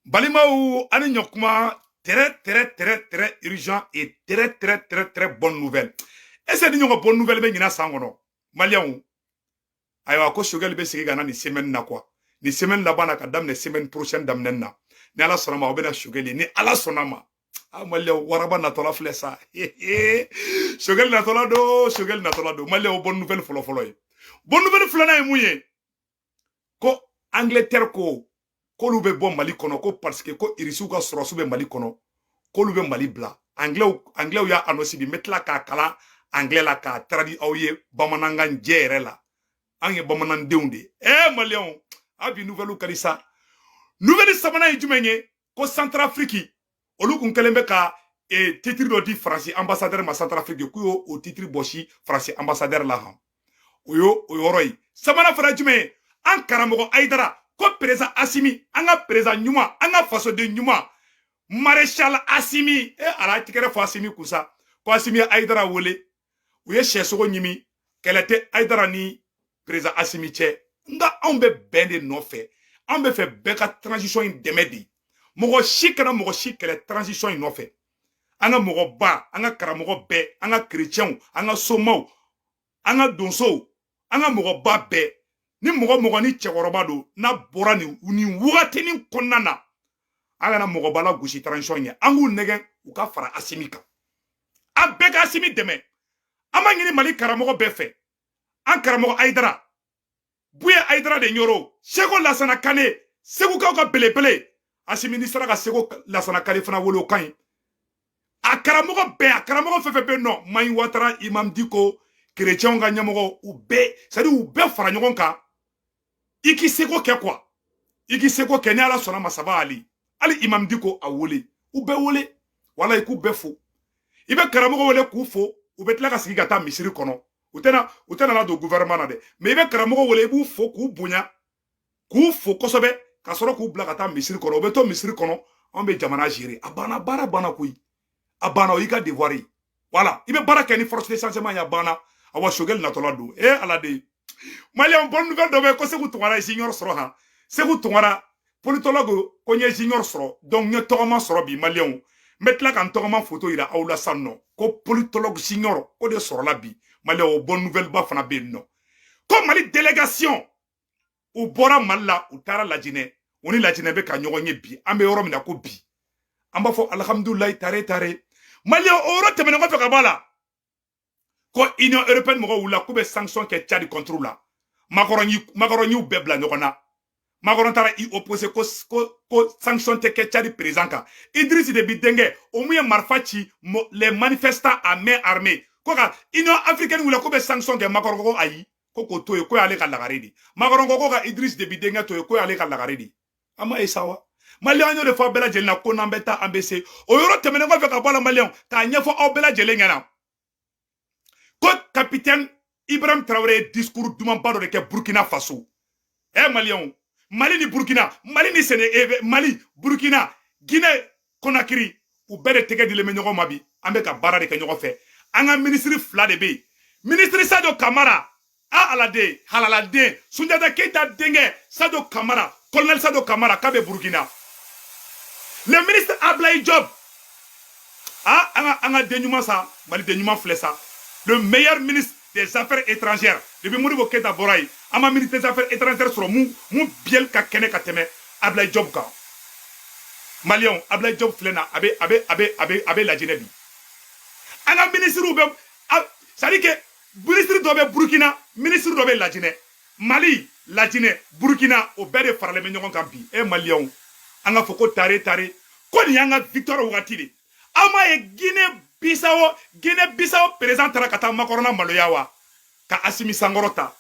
Balimaw, ani ɲɔkuma. Très très très très urgent et très très très très bonne nouvelle. Est-ce que ni ɲɔgɔn bonne nouvelle bɛ ɲina san kɔnɔ, maliyɛnw? Ayiwa, ko Choguel bɛ segin ka na nin semaine na quoi, nin semaine laban na ka daminɛ semaine prochaine daminɛ na. Ni Ala sɔnna ma, aw bɛna Choguel. Ni Ala sɔnna ma, a maliyɛnw, waraba natɔla filɛ sa. Choguel natɔla don, Choguel natɔla don. Maliyɛnw, bonne nouvelle fɔlɔ fɔlɔ ye. Bonne nouvelle filanan ye mun ye? Ko Angleterre ko k'olu bɛ bɔ Mali kɔnɔ, ko parce que ko Irisiw ka sɔrɔsiw bɛ Mali kɔnɔ, k'olu bɛ Mali bila. Anglais y'a annoncé bi. N bɛ tila k'a kalan anglais la k'a traduit aw ye bamanankan jɛ yɛrɛ la. An ye bamanandenw de ye. Maliyɛnw, a bi nouvelle ka di sa. Nouvelle sabanan ye jumɛn ye? Ko Centrafrique, olu kun kɛlen bɛ ka titre dɔ di Faransi ambassadeur ma Centrafrique, k'u y'o o titre bɔsi Faransi ambassadeur la han. O y'o o yɔrɔ ye. Sabanan fana jumɛn ye? An karamɔgɔ Hayidara ko président Assimi, an ka président ɲuman, an ka fasoden ɲuman, maréchal Assimi, e ala tigɛrɛ fɔ Assimi kusa, ko Assimi ye Hayidara wele, u ye sɛsogo ɲimi. Kɛlɛ tɛ Hayidara ni président Assimi cɛ, nka anw bɛ bɛn de nɔfɛ. Anw bɛ fɛ bɛɛ ka transition in dɛmɛ de. Mɔgɔ si kana mɔgɔ si kɛlɛ transition in nɔfɛ. An ka mɔgɔba, an ka karamɔgɔ bɛɛ, an ka kerecɛnw, an ka somaw, an ka donsow, an ka mɔgɔba bɛɛ, ni mɔgɔ mɔgɔ ni cɛkɔrɔba don, n'a bɔra nin wagatinin kɔnɔna na, an kana mɔgɔba la gosi transition ye. An k'u nɛgɛn u ka fara Assimi kan. An bɛɛ ka Assimi dɛmɛ. An b'a ɲini Mali karamɔgɔ bɛɛ fɛ. An karamɔgɔ Hayidara, Buye Hayidara de ɲɔrɔ, Seko Lasana Kane, Segukaw ka belebele. Assimi, ni sera ka Seko Lasana Kane fana wele, o ka ɲi. A karamɔgɔ bɛɛ, a karamɔgɔ fɛn fɛn bɛ yen nɔ, Mayi Watara, Imam Diko, kerecɛnw ka ɲɛmɔgɔ, u bɛɛ, c'est à dire u bɛɛ fara ɲɔgɔn kan. I k'i seko kɛ quoi, i k'i seko kɛ. Ni Ala sɔnna ma, saba ali hali Imam Diko a wele, u bɛɛ wele, wala i k'u bɛɛ fo. I bɛ karamɔgɔ wele k'u fo, u bɛ tila ka sigi ka taa misiri kɔnɔ. U tɛna na don gouvernement na dɛ, mais i bɛ karamɔgɔ wele, i b'u fo k'u bonya, k'u fo kosɛbɛ, ka sɔrɔ k'u bila ka taa misiri kɔnɔ. U bɛ to misiri kɔnɔ, anw bɛ jamana gérer. A banna, baara banna koyi, a banna. O y'i ka devoir ye. Voilà, i bɛ baara kɛ ni force de changement ye, a banna. Awa, Choguel natɔla don. E Ala de, maliyɛn, bonne nouvelle dɔ bɛ ko Seku Tunkara ye junior sɔrɔ han. Seku Tunkara politologue ko n ye junior sɔrɔ, donc n ye tɔgɔma sɔrɔ bi. Maliyɛnw, n bɛ tila ka n tɔgɔma photo yira aw la sisan nɔ. Ko politologue junior ko de sɔrɔla bi. Maliyɛnw, o bonne nouvelle ba fana bɛ yen nɔ. Ko Mali délégation, u bɔra Mali la, u taara Lajinɛ, u ni Lajinɛ bɛ ka ɲɔgɔn ye bi. An bɛ yɔrɔ min na ko bi, an b'a fɔ alihamudulilayi, tare tare. Maliyɛn, o yɔrɔ tɛmɛnen kɔfɛ ka bɔ a la, ko Union européenne mɔgɔw wulila k'u bɛ sanction kɛ Tchad contre la. Macron y'u bɛɛ bila ɲɔgɔn na. Macron taara i opposé ko sanction tɛ kɛ Tchad président kan. Idriss Déby denkɛ, o mun ye marifa ci les manifestants à main armée, ko ka Union africaine wulila k'u bɛ sanction kɛ. Macron ko ayi, ko k'o to yen, ko y'ale ka lagare de. Macron ko ka Idriss Déby denkɛ to yen, ko y'ale ka lagare de. An ma ye sa wa? Maliyɛn, y'o de fɔ bɛɛ lajɛlen na ko n'an bɛ taa, an bɛ se. O yɔrɔ tɛmɛnen kɔfɛ ka bɔ a la, maliyɛnw, k'a ɲɛfɔ aw bɛɛ lajɛlen ɲɛna ko capitaine Ibrahim Traoré ye discours dumanba dɔ de kɛ Burkina Faso. Ɛ maliyɛnw, Mali ni Burkina, Mali ni Séné, Mali, Burkina, Guinée Conakry, u bɛɛ de tɛgɛ dilen bɛ ɲɔgɔn ma bi. An bɛ ka baara de kɛ ɲɔgɔn fɛ. An ka minisiri fila de bɛ yen, minisiri Sadio Kamara, a aladen halaladen, Sunjata Keita denkɛ Sadio Kamara, colonel Sadio Kamara, k'a bɛ Burkina. Le ministre Ablaye Diop, ah, an ka den ɲuman sa, Mali den ɲuman filɛ sa, le meilleur ministre des Affaires étrangères depuis Modibo Keita bɔra yen. An ma ministre des Affaires étrangères sɔrɔ mun biyɛli ka kɛnɛ ka tɛmɛ Ablaye Diop kan. Maliyɛnw, Ablaye Diop filɛ na, a bɛ a bɛ a bɛ a bɛ a bɛ Lajinɛ bi. An ka ministres bɛ, c'est à dire que ministre dɔ bɛ Burukina, ministre dɔ bɛ Lajinɛ. Mali, Lajinɛ, Burukina, o bɛɛ de faralen bɛ ɲɔgɔn kan bi. E maliyɛnw, an ka fɔ ko tare tare, ko nin y'an ka victoire wagati de. Aw m'a ye Guinée Bissau, Guinée Bissau président taara ka taa Macron na maloya wa, ka Assimi sankɔrɔ ta.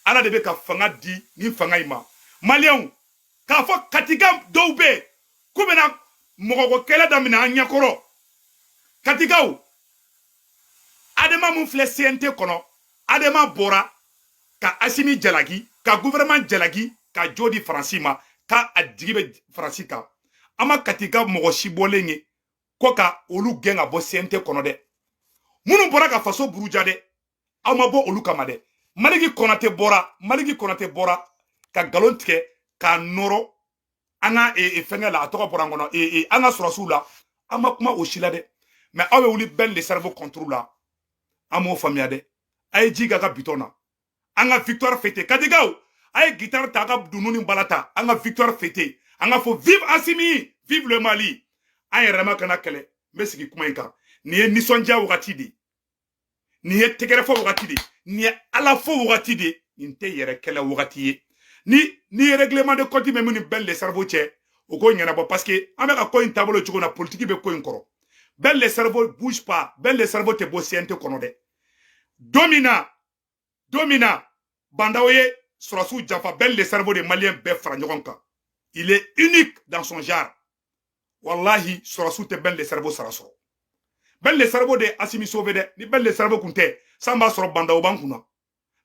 Ala de bɛ ka fanga di nin fanga in ma. Maliyɛnw, k'a fɔ Katika dɔw bɛ yen k'u bɛna mɔgɔko kɛlɛ daminɛ an ɲɛkɔrɔ. Katikaw, Adama mun filɛ CNT kɔnɔ, Adama bɔra ka Assimi jalaki, ka gouvernement jalaki, ka jo di Faransi ma, k'a a jigi bɛ Faransi kan. An ma Katika mɔgɔ si bɔlen ye ko ka olu gɛn ka bɔ CNT kɔnɔ dɛ. Minnu bɔra ka faso buruja dɛ, aw ma bɔ olu kama dɛ. Maliki Kɔnate bɔra, Maliki Kɔnate bɔra ka nkalon tigɛ k'a nɔrɔ. An ka fɛnkɛ la, a tɔgɔ bɔra an kɔnɔ, an ka sɔrɔsiw la, an ma kuma o si la dɛ. Mais aw bɛ wuli Ben le Cerveau contre la, an m'o faamuya dɛ. A ye ji k'a ka bitɔn na, an ka victoire fêter. Katikaw, a ye guitare ta, a ka dunun ni bala ta, an ka victoire fêter, an ka fɔ vive Assimi, vive le Mali. An yɛrɛ ma kana kɛlɛ. N bɛ sigi kuma in kan. Nin ye nisɔndiya wagati de, nin ye tɛgɛrɛfɔ wagati de, nin ye Ala fo wagati de, nin tɛ yɛrɛ kɛlɛ wagati ye. Ni ye règlement de compte bɛ minnu Ben le Cerveau cɛ, o k'o ɲɛnabɔ, parce que an bɛ ka ko in taabolo cogo na, politique bɛ ko in kɔrɔ. Ben le Cerveau bouge pas, Ben le Cerveau tɛ bɔ CNT kɔnɔ dɛ. Don min na Bah N'Daw ye sɔrɔsiw janfa, Ben le Cerveau de Malien bɛɛ fara ɲɔgɔn kan. Il est unique dans son genre. Wallahi, sɔrɔsiw tɛ Ben le Cerveau sara sɔrɔ. Ben le Cerveau de Assimi sauvé dɛ. Ni Ben le Cerveau kun tɛ, san b'a sɔrɔ Bah N'Daw b'an kunna.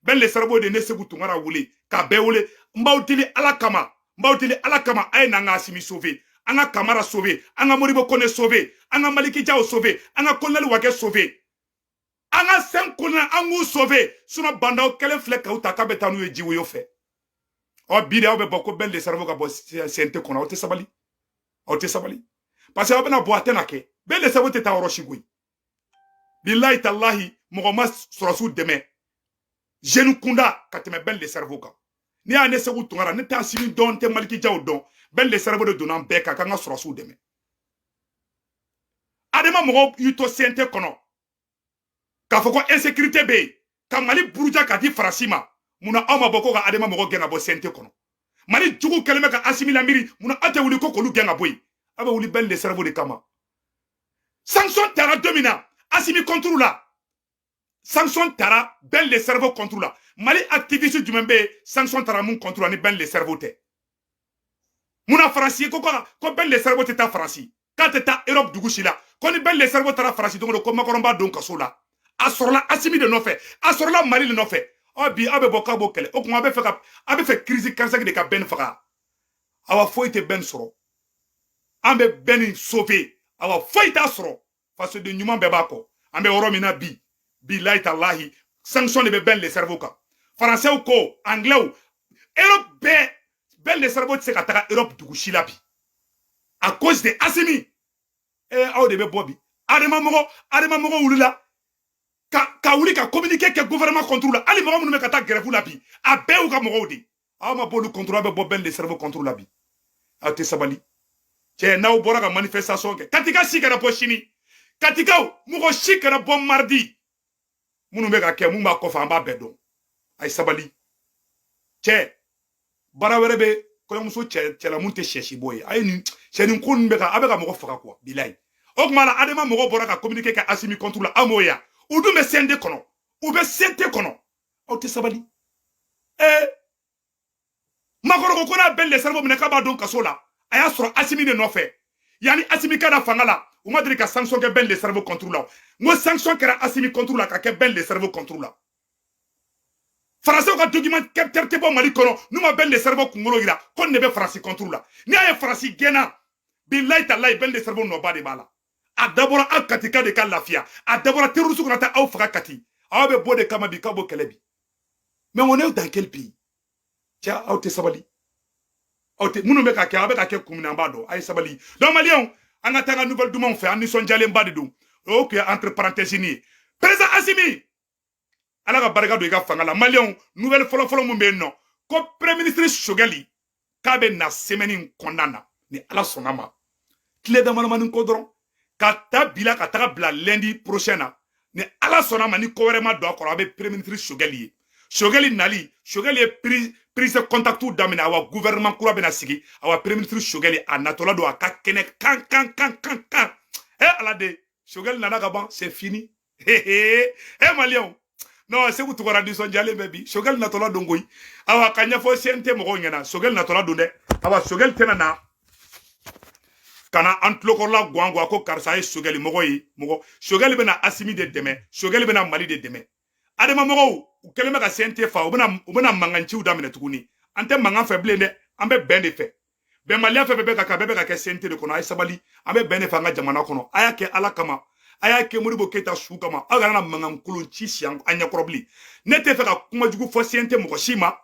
Ben le Cerveau de ne Segu Tunkara wele k'a bɛɛ wele: n b'aw deli Ala kama, n b'aw deli Ala kama, a ye n'an ka Assimi sauvé, an ka Kamara sauvé, an ka Modibo Kone sauvé, an ka Maliki Jaw sauvé, an ka Colonel Wage sauvé, an ka cinq colonel, an k'u sauvé. Sinon Bah N'Daw kɛlen filɛ k'aw ta k'a bɛ taa n'u ye jiwoyo fɛ. Ɔ bi de, aw bɛ bɔ ko Ben le Cerveau ka bɔ CNT kɔnɔ. Aw tɛ sabali, aw tɛ sabali, parce que aw bɛna bɔ, a tɛna kɛ. Ben le Cerveau tɛ taa yɔrɔ si koyi. Bilahi talahi, mɔgɔ ma sɔrɔsiw dɛmɛ jeune kunda ka tɛmɛ Ben le Cerveau kan. N'i y'a ne Segu Tunkara, ne tɛ Assimi dɔn, n tɛ Maliki Jaw dɔn. Ben le Cerveau de donna an bɛɛ kan k'an ka sɔrɔsiw dɛmɛ. Adama mɔgɔw y'i to CNT kɔnɔ k'a fɔ ko insécurité bɛ yen, ka Mali buruja k'a di Faransi ma. Munna aw ma bɔ ko ka Adama mɔgɔ gɛn ka bɔ CNT kɔnɔ? Mali jugu kɛlen bɛ ka Assimi lamiri, munna aw tɛ wuli ko k'olu gɛn ka bɔ yen? Aw bɛ wuli Ben le Cerveau de kama. Sanction tara don min na Assimi contre la, sanction tara Ben le Cerveau contre la. Mali activiste jumɛn bɛ yen, sanction tara mun contre la ni Ben le Cerveau tɛ? Munna Faransi ko Ben le Cerveau tɛ taa Faransi, k'a tɛ taa Europe dugu si la, ko ni Ben le Cerveau taara Faransi don o don, ko Macron b'a don kaso la? A sɔrɔla Assimi de nɔfɛ, a sɔrɔla Mali de nɔfɛ. Ɔ bi, aw bɛ bɔ k'a b'o kɛlɛ. O tuma a bɛ fɛ crise cardiaque de ka Ben faga. Awa, foyi tɛ Ben sɔrɔ. An bɛ Ben sauver. Awa, foyi t'a sɔrɔ. Fasoden ɲuman bɛɛ b'a kɔ. An bɛ yɔrɔ min na bi, bilahi talahi, sanction de bɛ Ben le Cerveau kan. Français ko, Anglais, Europe bɛɛ, Ben le Cerveau tɛ se ka taga Europe dugu si la bi à cause de Assimi. Aw de bɛ bɔ bi. Adama mɔgɔ wulila ka wuli ka communiqué kɛ gouvernement contre la. Hali mɔgɔ minnu bɛ ka taa grève la bi, a bɛɛ y'u ka mɔgɔw de. Aw ma bɔ olu contre, aw bɛ bɔ Ben le Cerveau contre la bi. Aw tɛ sabali cɛ. N'aw bɔra ka manifestation kɛ, Katika si kana bɔ sini. Katikaw, mɔgɔ si kana bɔ mardi. Minnu bɛ ka kɛ, mun b'a kɔfɛ, an b'a bɛɛ dɔn. A ye sabali cɛ. Baara wɛrɛ bɛ kɔɲɔmuso cɛ cɛla mun tɛ sɛsi bɔ ye. A ye nin cɛ, nin ko ninnu bɛ ka, a bɛ ka mɔgɔ faga quoi, bilayi. O tuma la, Adama mɔgɔ bɔra ka communiqué kɛ Assimi contre la, aw m'o ye? U dun bɛ CNT kɔnɔ, u bɛ CNT kɔnɔ. Aw tɛ sabali. Macron ko n'a Ben le Cerveau minɛ k'a b'a don kaso la, a y'a sɔrɔ Assimi de nɔfɛ. Yanni Assimi ka na fanga la, u ma deli ka sanction kɛ Ben le Cerveau contre la. N ko sanction kɛra Assimi contre la ka kɛ Ben le Cerveau contre la. Français ka document tɛ bɔ Mali kɔnɔ n'u ma Ben le Cerveau kunkolo yira ko nin de bɛ Faransi contre la. N'i y'a ye Faransi gɛnna, bilayi talayi, Ben le Cerveau nɔba de b'a la. A dabɔra aw Katika de ka lafiya, a dabɔra terroriste kana taa aw faga Kati. Aw bɛ bɔ de kama bi k'aw b'o kɛlɛ bi. Mais on est dans quel pays? Cɛ, aw tɛ sabali. Aw tɛ minnu bɛ ka kɛ, aw bɛ ka kɛ kun min na, an b'a dɔn. A ye sabali. Donc Maliyɛnw, an ka taa an ka nouvelle dumanw fɛ. An nisɔndiyalenba de don. O tun ye entre parenthèse ni ye. Président Assimi, Ala ka barika don i ka fanga la. Maliyɛnw, nouvelle fɔlɔfɔlɔ mun bɛ yen nɔ, ko premier ministre Choguel k'a bɛ na semaine in kɔnɔna na, ni Ala sɔnna ma. Tile damadamanin ko dɔrɔn, ka taa bila ka taga bila lundi prochain na, ni Ala sɔnna ma, ni ko wɛrɛ ma don a kɔrɔ, a bɛ premier ministre Choguel ye. Choguel nali, Choguel ye prise contact daminɛ. Awa, gouvernement kura bɛna sigi. Awa, premier ministre Choguel a natɔla don, a ka kɛnɛ kan kan kan kan kan. Ala de, Choguel nana ka ban, c'est fini. He Maliyɛnw, non, Segu Tunkara nisɔndiyalen bɛ bi. Choguel natɔla don koyi. Awa, ka ɲɛfɔ CNT mɔgɔw ɲɛna, Choguel natɔla don dɛ. Awa, Choguel tɛna na ka na an tulokɔrɔla guwan guwan ko karisa ye Choguel mɔgɔ ye. Mɔgɔ Choguel bɛna Assimi de dɛmɛ, Choguel bɛna Mali de dɛmɛ. Adama mɔgɔw, u kɛlen bɛ ka CNT fa, u bɛna mankanciw daminɛ tuguni. An tɛ mankan fɛ bilen dɛ, an bɛ bɛn de fɛ. Bɛnbaliya fɛn fɛn bɛ ka kɛ, a bɛɛ bɛ ka kɛ CNT de kɔnɔ. A ye sabali, an bɛ bɛn de fɛ an ka jamana kɔnɔ. A y'a kɛ Ala kama, a y'a kɛ Modibo Keyita su kama. Aw kana na mankan kolon ci si an ɲɛkɔrɔ bilen. Ne tɛ fɛ ka kuma jugu fɔ CNT mɔgɔ si ma.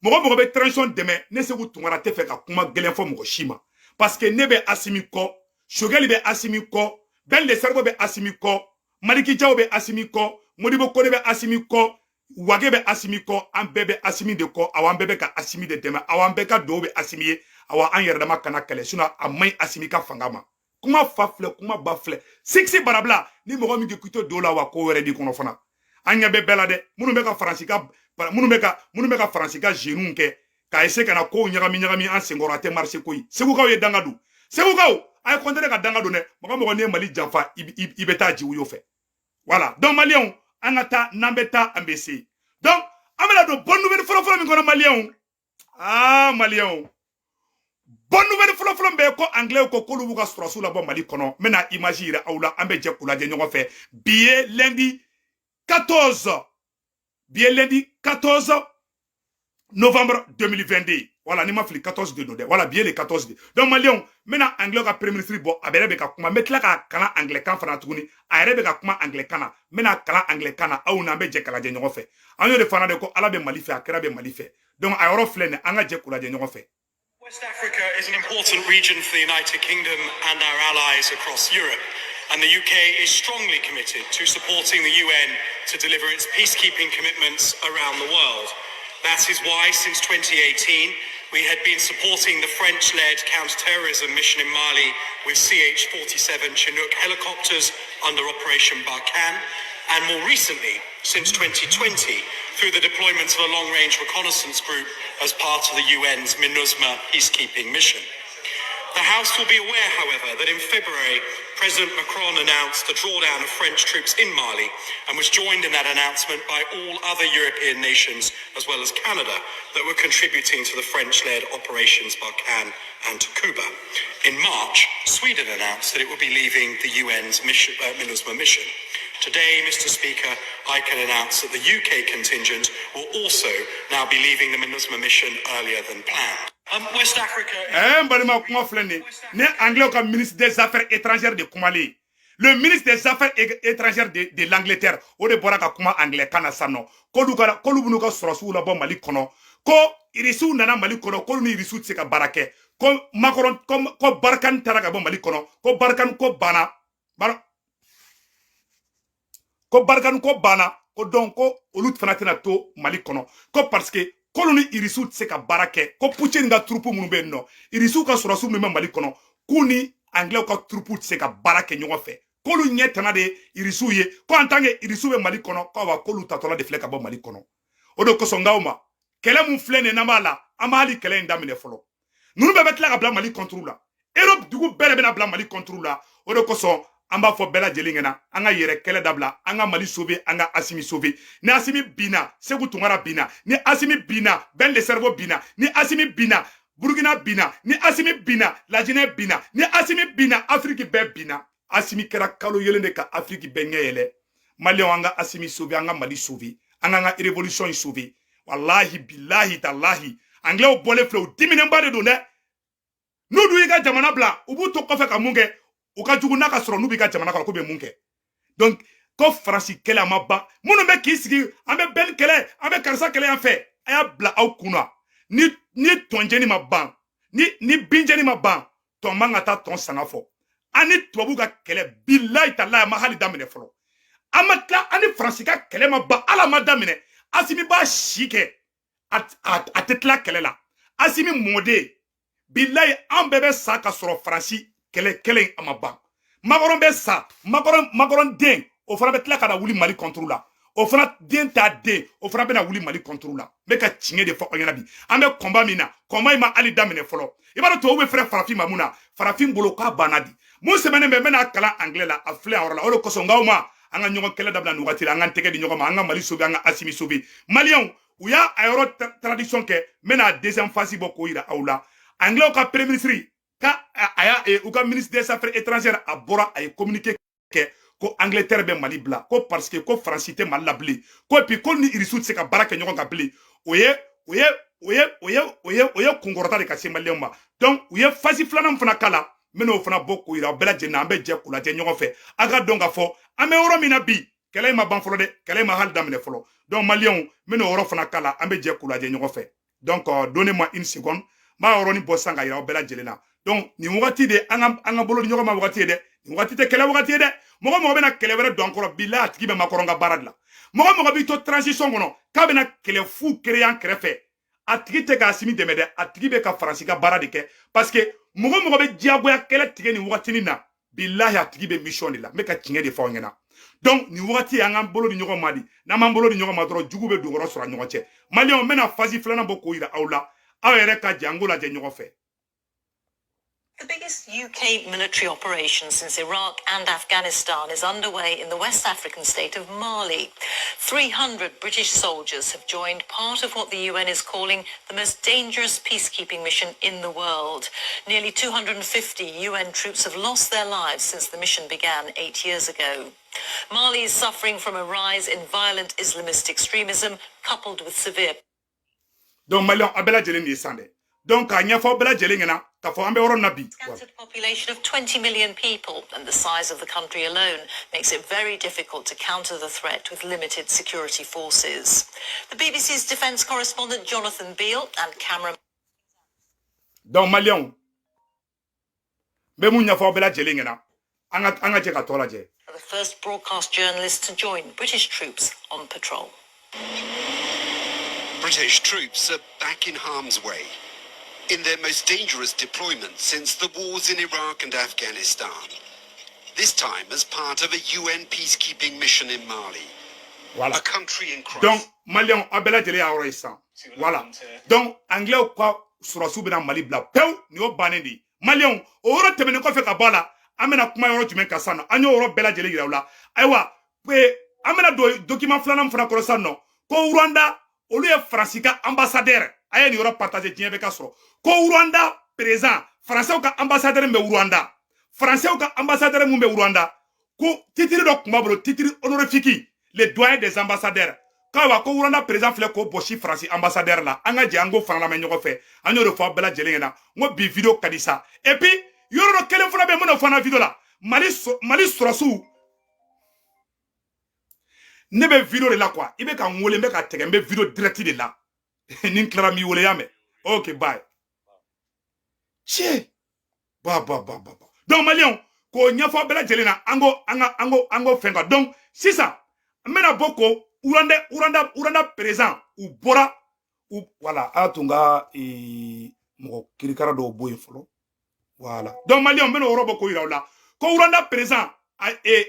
Mɔgɔ mɔgɔ bɛ transition dɛmɛ, ne Segu Tunkara tɛ fɛ ka kuma gɛlɛn fɔ mɔgɔ si ma. Parce que ne bɛ Asimi kɔ, Choguel bɛ Asimi kɔ, Ben le Cerveau bɛ Asimi kɔ, Maliki Jaw bɛ Asimi kɔ, Modibo Kone bɛ Asimi kɔ, Wage bɛ Asimi kɔ, an bɛɛ bɛ Asimi de kɔ. Awa, an bɛɛ bɛ ka Asimi de dɛmɛ. Awa, an bɛɛ ka duwawu bɛ Asimi ye. Awa, an yɛrɛ dama kana kɛlɛ, sinon a man ɲi Asimi ka fanga ma. Kuma fa filɛ, kuma ba filɛ, siksi barabila. Ni mɔgɔ min k'i to do la, wa ko wɛrɛ b'i kɔnɔ fana. An ɲɛ bɛ bɛɛ la dɛ. Minnu bɛ ka Faransi ka jeunes kɛ k'a essayer ka na kow ɲagami ɲagami an senkɔrɔ, a tɛ marcher koyi. Segukaw ye danga don. Segukaw, a ye continuer ka danga don dɛ. Mɔgɔ mɔgɔ n'i ye Mali janfa, i bɛ taa jiwoyo fɛ. Voilà. Donc Maliyɛnw, an ka taa, n'an bɛ taa, an bɛ se. Donc an bɛna don bonne nouvelle fɔlɔfɔlɔ min kɔnɔ, Maliyɛnw, aa Maliyɛnw, bonne nouvelle fɔlɔfɔlɔ bɛ ko Anglais ko k'olu b'u ka sɔrɔsiw labɔ Mali kɔnɔ. N bɛna image yira aw la, an bɛ jɛ k'u lajɛ ɲɔgɔn fɛ. Bi ye lundi 14, bi ye lundi 14 novembre 2022. Voilà, ni ma fili, 14 de don dɛ. Voilà, bi ye le 14 de. Donc Maliyɛnw, n bɛna Anglais ka premier ministre bɔ, a yɛrɛ bɛ ka kuma. N bɛ tila k'a kalan anglais kan fana tuguni. A yɛrɛ bɛ ka kuma anglais kan na, n bɛna kalan anglais kan na. Aw n'an bɛ jɛ k'a lajɛ ɲɔgɔn fɛ. An y'o de fana de ko Ala bɛ Mali fɛ, a kɛra bɛ Mali fɛ. Donc a yɔrɔ filɛ nin, an ka jɛ k'u lajɛ ɲɔgɔn fɛ. West Africa is an important region for the United Kingdom and our allies across Europe, and the UK is strongly committed to supporting the UN to deliver its peacekeeping commitments around the world. That is why, since 2018, we had been supporting the French-led counter-terrorism mission in Mali with CH-47 Chinook helicopters under Operation Barkhane, and more recently, since 2020, through the deployment of a long-range reconnaissance group as part of the UN's MINUSMA peacekeeping mission. The House will be aware, however, that in February, President Macron announced the drawdown of French troops in Mali and was joined in that announcement by all other European nations, as well as Canada, that were contributing to the French-led operations Barkhane and Takuba. In March, Sweden announced that it would be leaving the UN's mission, MINUSMA mission. Today, Mr. Speaker, I can announce that the UK contingent will also now be leaving the MINUSMA mission earlier than planned. West Africa. N balima, kuma filɛ nin ye, ne Anglais ka ministre des Affaires étrangères de kumalen, le ministre des Affaires étrangères de l'Angleterre, o de bɔra ka kuma anglais kan na sisan nɔ, k'olu b'u ka sɔrɔsiw labɔ Mali kɔnɔ, ko Irisiw nana Mali kɔnɔ, k'olu ni Irisiw tɛ se ka baara kɛ, ko Macron ko Barkhane taara ka bɔ Mali kɔnɔ, ko Barkhane ko banna, ko Barkhane ko banna, ko donc ko olu fana tɛna to Mali kɔnɔ, ko parce que k'olu ni Irisiw tɛ se ka baara kɛ, ko Poutine ka troupe minnu bɛ yen nɔ, Irisiw ka sɔrɔsiw min bɛ Mali kɔnɔ, k'u ni Anglais ka troupe tɛ se ka baara kɛ ɲɔgɔn fɛ, k'olu ɲɛ tana de ye Irisiw ye, ko en tant que Irisiw bɛ Mali kɔnɔ, ko awa, k'olu tatɔla de filɛ ka bɔ Mali kɔnɔ. O de kosɔn n ma kɛlɛ mun filɛ nin ye, n'an b'a la, an b'a hali kɛlɛ in daminɛ fɔlɔ. Ninnu bɛɛ bɛ tila ka bila Mali contre la. Europe dugu bɛɛ de bɛna bila Mali contre la. O de kosɔn an b'a fɔ bɛɛ lajɛlen ɲɛna, an ka yɛrɛ kɛlɛ dabila, an ka Mali sauver, an ka Asimi sauver. Ni Asimi binna, Segu Tunkara binna. Ni Asimi binna, Ben le Cerveau binna. Ni Asimi binna, Burukina binna. Ni Asimi binna, Lajinɛ binna. Ni Asimi binna, Afiriki bɛɛ binna. Asimi kɛra kalo yelen de ka Afiriki bɛɛ ɲɛ yɛlɛ. Maliyɛnw, an ka Asimi sauver, an ka Mali sauver, an k'an ka révolution in sauver. Walahi, bilahi, talahi, Anglais bɔlen filɛ, u diminenba de don dɛ. N'u dun y'i ka jamana bila, u b'u to kɔfɛ ka mun kɛ? U ka jugu n'a ka sɔrɔ n'u b'i ka jamana kɔnɔ k'u bɛ mun kɛ? Donc ko Faransi kɛlɛ a ma ban. Minnu bɛ k'i sigi, an bɛ bɛn kɛlɛ, an bɛ karisa kɛlɛ yan fɛ, a y'a bila aw kunna, ni tɔnjɛni ma ban, ni binjɛni ma ban, tɔn man ka taa tɔn sanga fɔ. An ni tubabu ka kɛlɛ, bilayi talayi, a ma hali daminɛ fɔlɔ. An ma tila, an ni Faransi ka kɛlɛ ma ban, ala ma daminɛ. Asimi b'a si kɛ, a tɛ tila kɛlɛ la. Asimi mɔden, bilayi, an bɛɛ bɛ sa ka sɔrɔ Faransi kɛlɛ kɛlɛ in a ma ban. Macron bɛ sa, Macron den, o fana bɛ tila ka na wuli Mali contre la. O fana den t'a den, o fana bɛna wuli Mali contre la. N bɛ ka tiɲɛ de fɔ aw ɲɛna bi. An bɛ combat min na, combat in ma hali daminɛ fɔlɔ. I b'a dɔn tubabu bɛ fɛrɛ farafin ma mun na? Farafin bolo k'a banna di. Mun sɛbɛnnen bɛ, n bɛna kalan anglais la, a filɛ a yɔrɔ la. O de kosɔn n k'aw ma, an ka ɲɔgɔn kɛlɛ dabila nin wagati la, an k'an tɛgɛ di ɲɔgɔn ma, an ka Mali sauver, an ka Asimi sauver. Maliyɛnw, u y'a a yɔrɔ traduction kɛ, n bɛna deuxième phase bɔ k'o yira aw la. Anglais ka premier ministre ka a y'a u ka ministre des Affaires étrangères, a bɔra, a ye communiqué kɛ ko Angleterre bɛ Mali bila, ko parce que ko Faransi tɛ Mali la bilen, ko et puis ko ni Irisiw tɛ se ka baara kɛ ɲɔgɔn kan bilen. O ye kunkɔrɔta de ka se Maliyɛnw ma. Donc u ye phase filanan fana k'a la, n bɛn'o fana bɔ k'o yira bɛɛ lajɛlen na. An bɛ jɛ k'u lajɛ ɲɔgɔn fɛ. A ka dɔn k'a fɔ an bɛ yɔrɔ min na bi, kɛlɛ in ma ban fɔlɔ dɛ, kɛlɛ in ma hali daminɛ fɔlɔ. Donc Maliyɛnw, n bɛn'o yɔrɔ fana k'a la, an bɛ jɛ k'u lajɛ ɲɔgɔn fɛ. Donc donnez-moi une seconde, n b'a yɔrɔnin bɔ sisan ka yira aw bɛɛ lajɛlen na. Donc nin wagati de, an ka bolo di ɲɔgɔn ma wagati ye dɛ. Nin wagati tɛ kɛlɛ wagati ye dɛ. Mɔgɔ mɔgɔ bɛna kɛlɛ wɛrɛ don an kɔrɔ, bilahi, a tigi bɛ Macron ka baara de la. Mɔgɔ mɔgɔ b'i to transition kɔnɔ k'a bɛna kɛlɛ fu créer an kɛrɛfɛ, a tigi tɛ k'Assimi dɛmɛ dɛ, a tigi bɛ ka Faransi ka baara de kɛ, parce que mɔgɔ mɔgɔ bɛ diyagoya kɛlɛ tigɛ nin wagatinin na, bilahi, a tigi bɛ mission de la. N bɛ ka tiɲɛ de fɔ aw ɲɛna. Donc nin wagati y'an k'an bolo di ɲɔgɔn ma di. N'an m'an bolo di ɲɔgɔn ma dɔrɔn, jugu bɛ don yɔrɔ sɔrɔ a ɲɔgɔn cɛ. Maliyɛnw, n bɛna phase filanan bɔ k'o yira aw la. Aw yɛrɛ ka jɛ an k'o lajɛ ɲɔgɔn fɛ. The biggest UK military operation since Iraq and Afghanistan is underway in the West African state of Mali. 300 British soldiers have joined part of what the UN is calling the most dangerous peacekeeping mission in the world. Nearly 250 UN troops have lost their lives since the mission began 8 years ago. Mali is suffering from a rise in violent Islamist extremism coupled with severe Donc maliyɛnw, a bɛɛ lajɛlen de ye san dɛ. Donc k'a ɲɛfɔ aw bɛɛ lajɛlen ɲɛna k'a fɔ an bɛ yɔrɔ min na bi. Scattered population of 20 million people and the size of the country alone makes it very difficult to counter the threat with limited security forces. The BBC's defence correspondent Jonathan Beale and camera Donc maliyɛnw, n bɛ mun ɲɛfɔ aw bɛɛ lajɛlen ɲɛna, an ka jɛ ka tɔ lajɛ. Are the first broadcast journalists to join British troops on patrol. British troops are back in harm's way in their most dangerous deployment since the wars in Iraq and Afghanistan. This time as part of a UN peacekeeping mission in Mali, a country in crisis. Donc maliyɛnw, aw bɛɛ lajɛlen y'a yɔrɔ ye sisan. Voilà, donc anglais ka sɔrɔsiw bɛna Mali bila pewu. Nin y'o bannen de ye. Maliyɛnw, o yɔrɔ tɛmɛnen kɔfɛ ka bɔ a la, an bɛna kuma yɔrɔ jumɛn kan sisan nɔ? An y'o yɔrɔ bɛɛ lajɛlen yira u la. Ayiwa, an bɛna don document filanan min fana kɔrɔ sisan nɔ, ko Rwanda, olu ye Faransi ka ambassadeur. A ye nin yɔrɔ partager, diɲɛ bɛɛ ka sɔrɔ ko Rwanda président, Faransɛw ka ambassadeur min bɛ Rwanda, Faransɛw ka ambassadeur mun bɛ Rwanda, ko titre dɔ tun b'a bolo, titre honorifique, le doyen des ambassadeurs, k'ayiwa, ko Rwanda président filɛ k'o bɔsi Faransi ambassadeur la. An ka jɛ an k'o fana lamɛn ɲɔgɔn fɛ. An y'o de fɔ aw bɛɛ lajɛlen ɲɛna n ko bi vidéo ka di sa. Et puis yɔrɔ dɔ kelen fana bɛ yen, n bɛn'o fana vidéo la. Mali sɔrɔsiw, ne bɛ vidéo de la quoi. I bɛ ka n wele, n bɛ ka tɛgɛ, n bɛ vidéo direct de la. Ni n tilara, n b'i wele, y'a mɛn? Ok, bye. Tiɲɛ ba ba ba ba ba. Donc maliyɛnw, k'o ɲɛfɔ bɛɛ lajɛlen na, an ko an ka an ko fɛn kan. Donc sisan n bɛna bɔ ko Rwanda président, u bɔra u, voilà, a tun ka mɔgɔ kirikara dɔw bɔ yen fɔlɔ. Voilà, donc maliyɛnw, n bɛna o yɔrɔ bɔ k'o yira u la ko Rwanda président,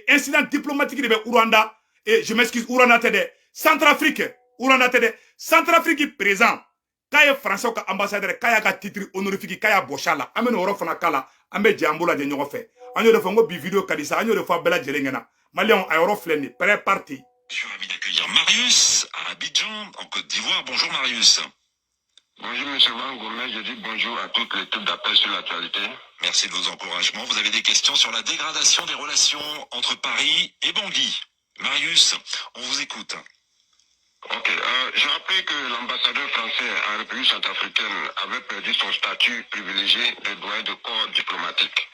incident diplomatique de bɛ Rwanda, et je m'excuse, Rwanda tɛ dɛ, Centrafrique. Rwanda tɛ dɛ, Centrafrique président k'a ye Français ka ambassadeur, k'a y'a ka titre honorifique, k'a y'a bɔsi a la. An bɛ n'o yɔrɔ fana k'a la. An bɛ jɛ an b'o lajɛ ɲɔgɔn fɛ. An y'o de fɔ n ko bi vidéo ka di sa. An y'o de fɔ a bɛɛ lajɛlen ɲɛna. Maliyɛnw, a yɔrɔ filɛ nin ye, prêt, parti. Je suis ravi d'accueillir Marius à Abidjan, en Côte d'Ivoire. Bonjour Marius. Bonjour Monsieur Van Gomez, je dis bonjour à toute l'équipe d'Appel sur l'actualité. Merci de vos encouragements. Vous avez des questions sur la dégradation des relations entre Paris et Bangui. Marius, on vous écoute. Ok, j'ai appris que l'ambassadeur français en République centrafricaine avait perdu son statut privilégié de doyen de corps diplomatique.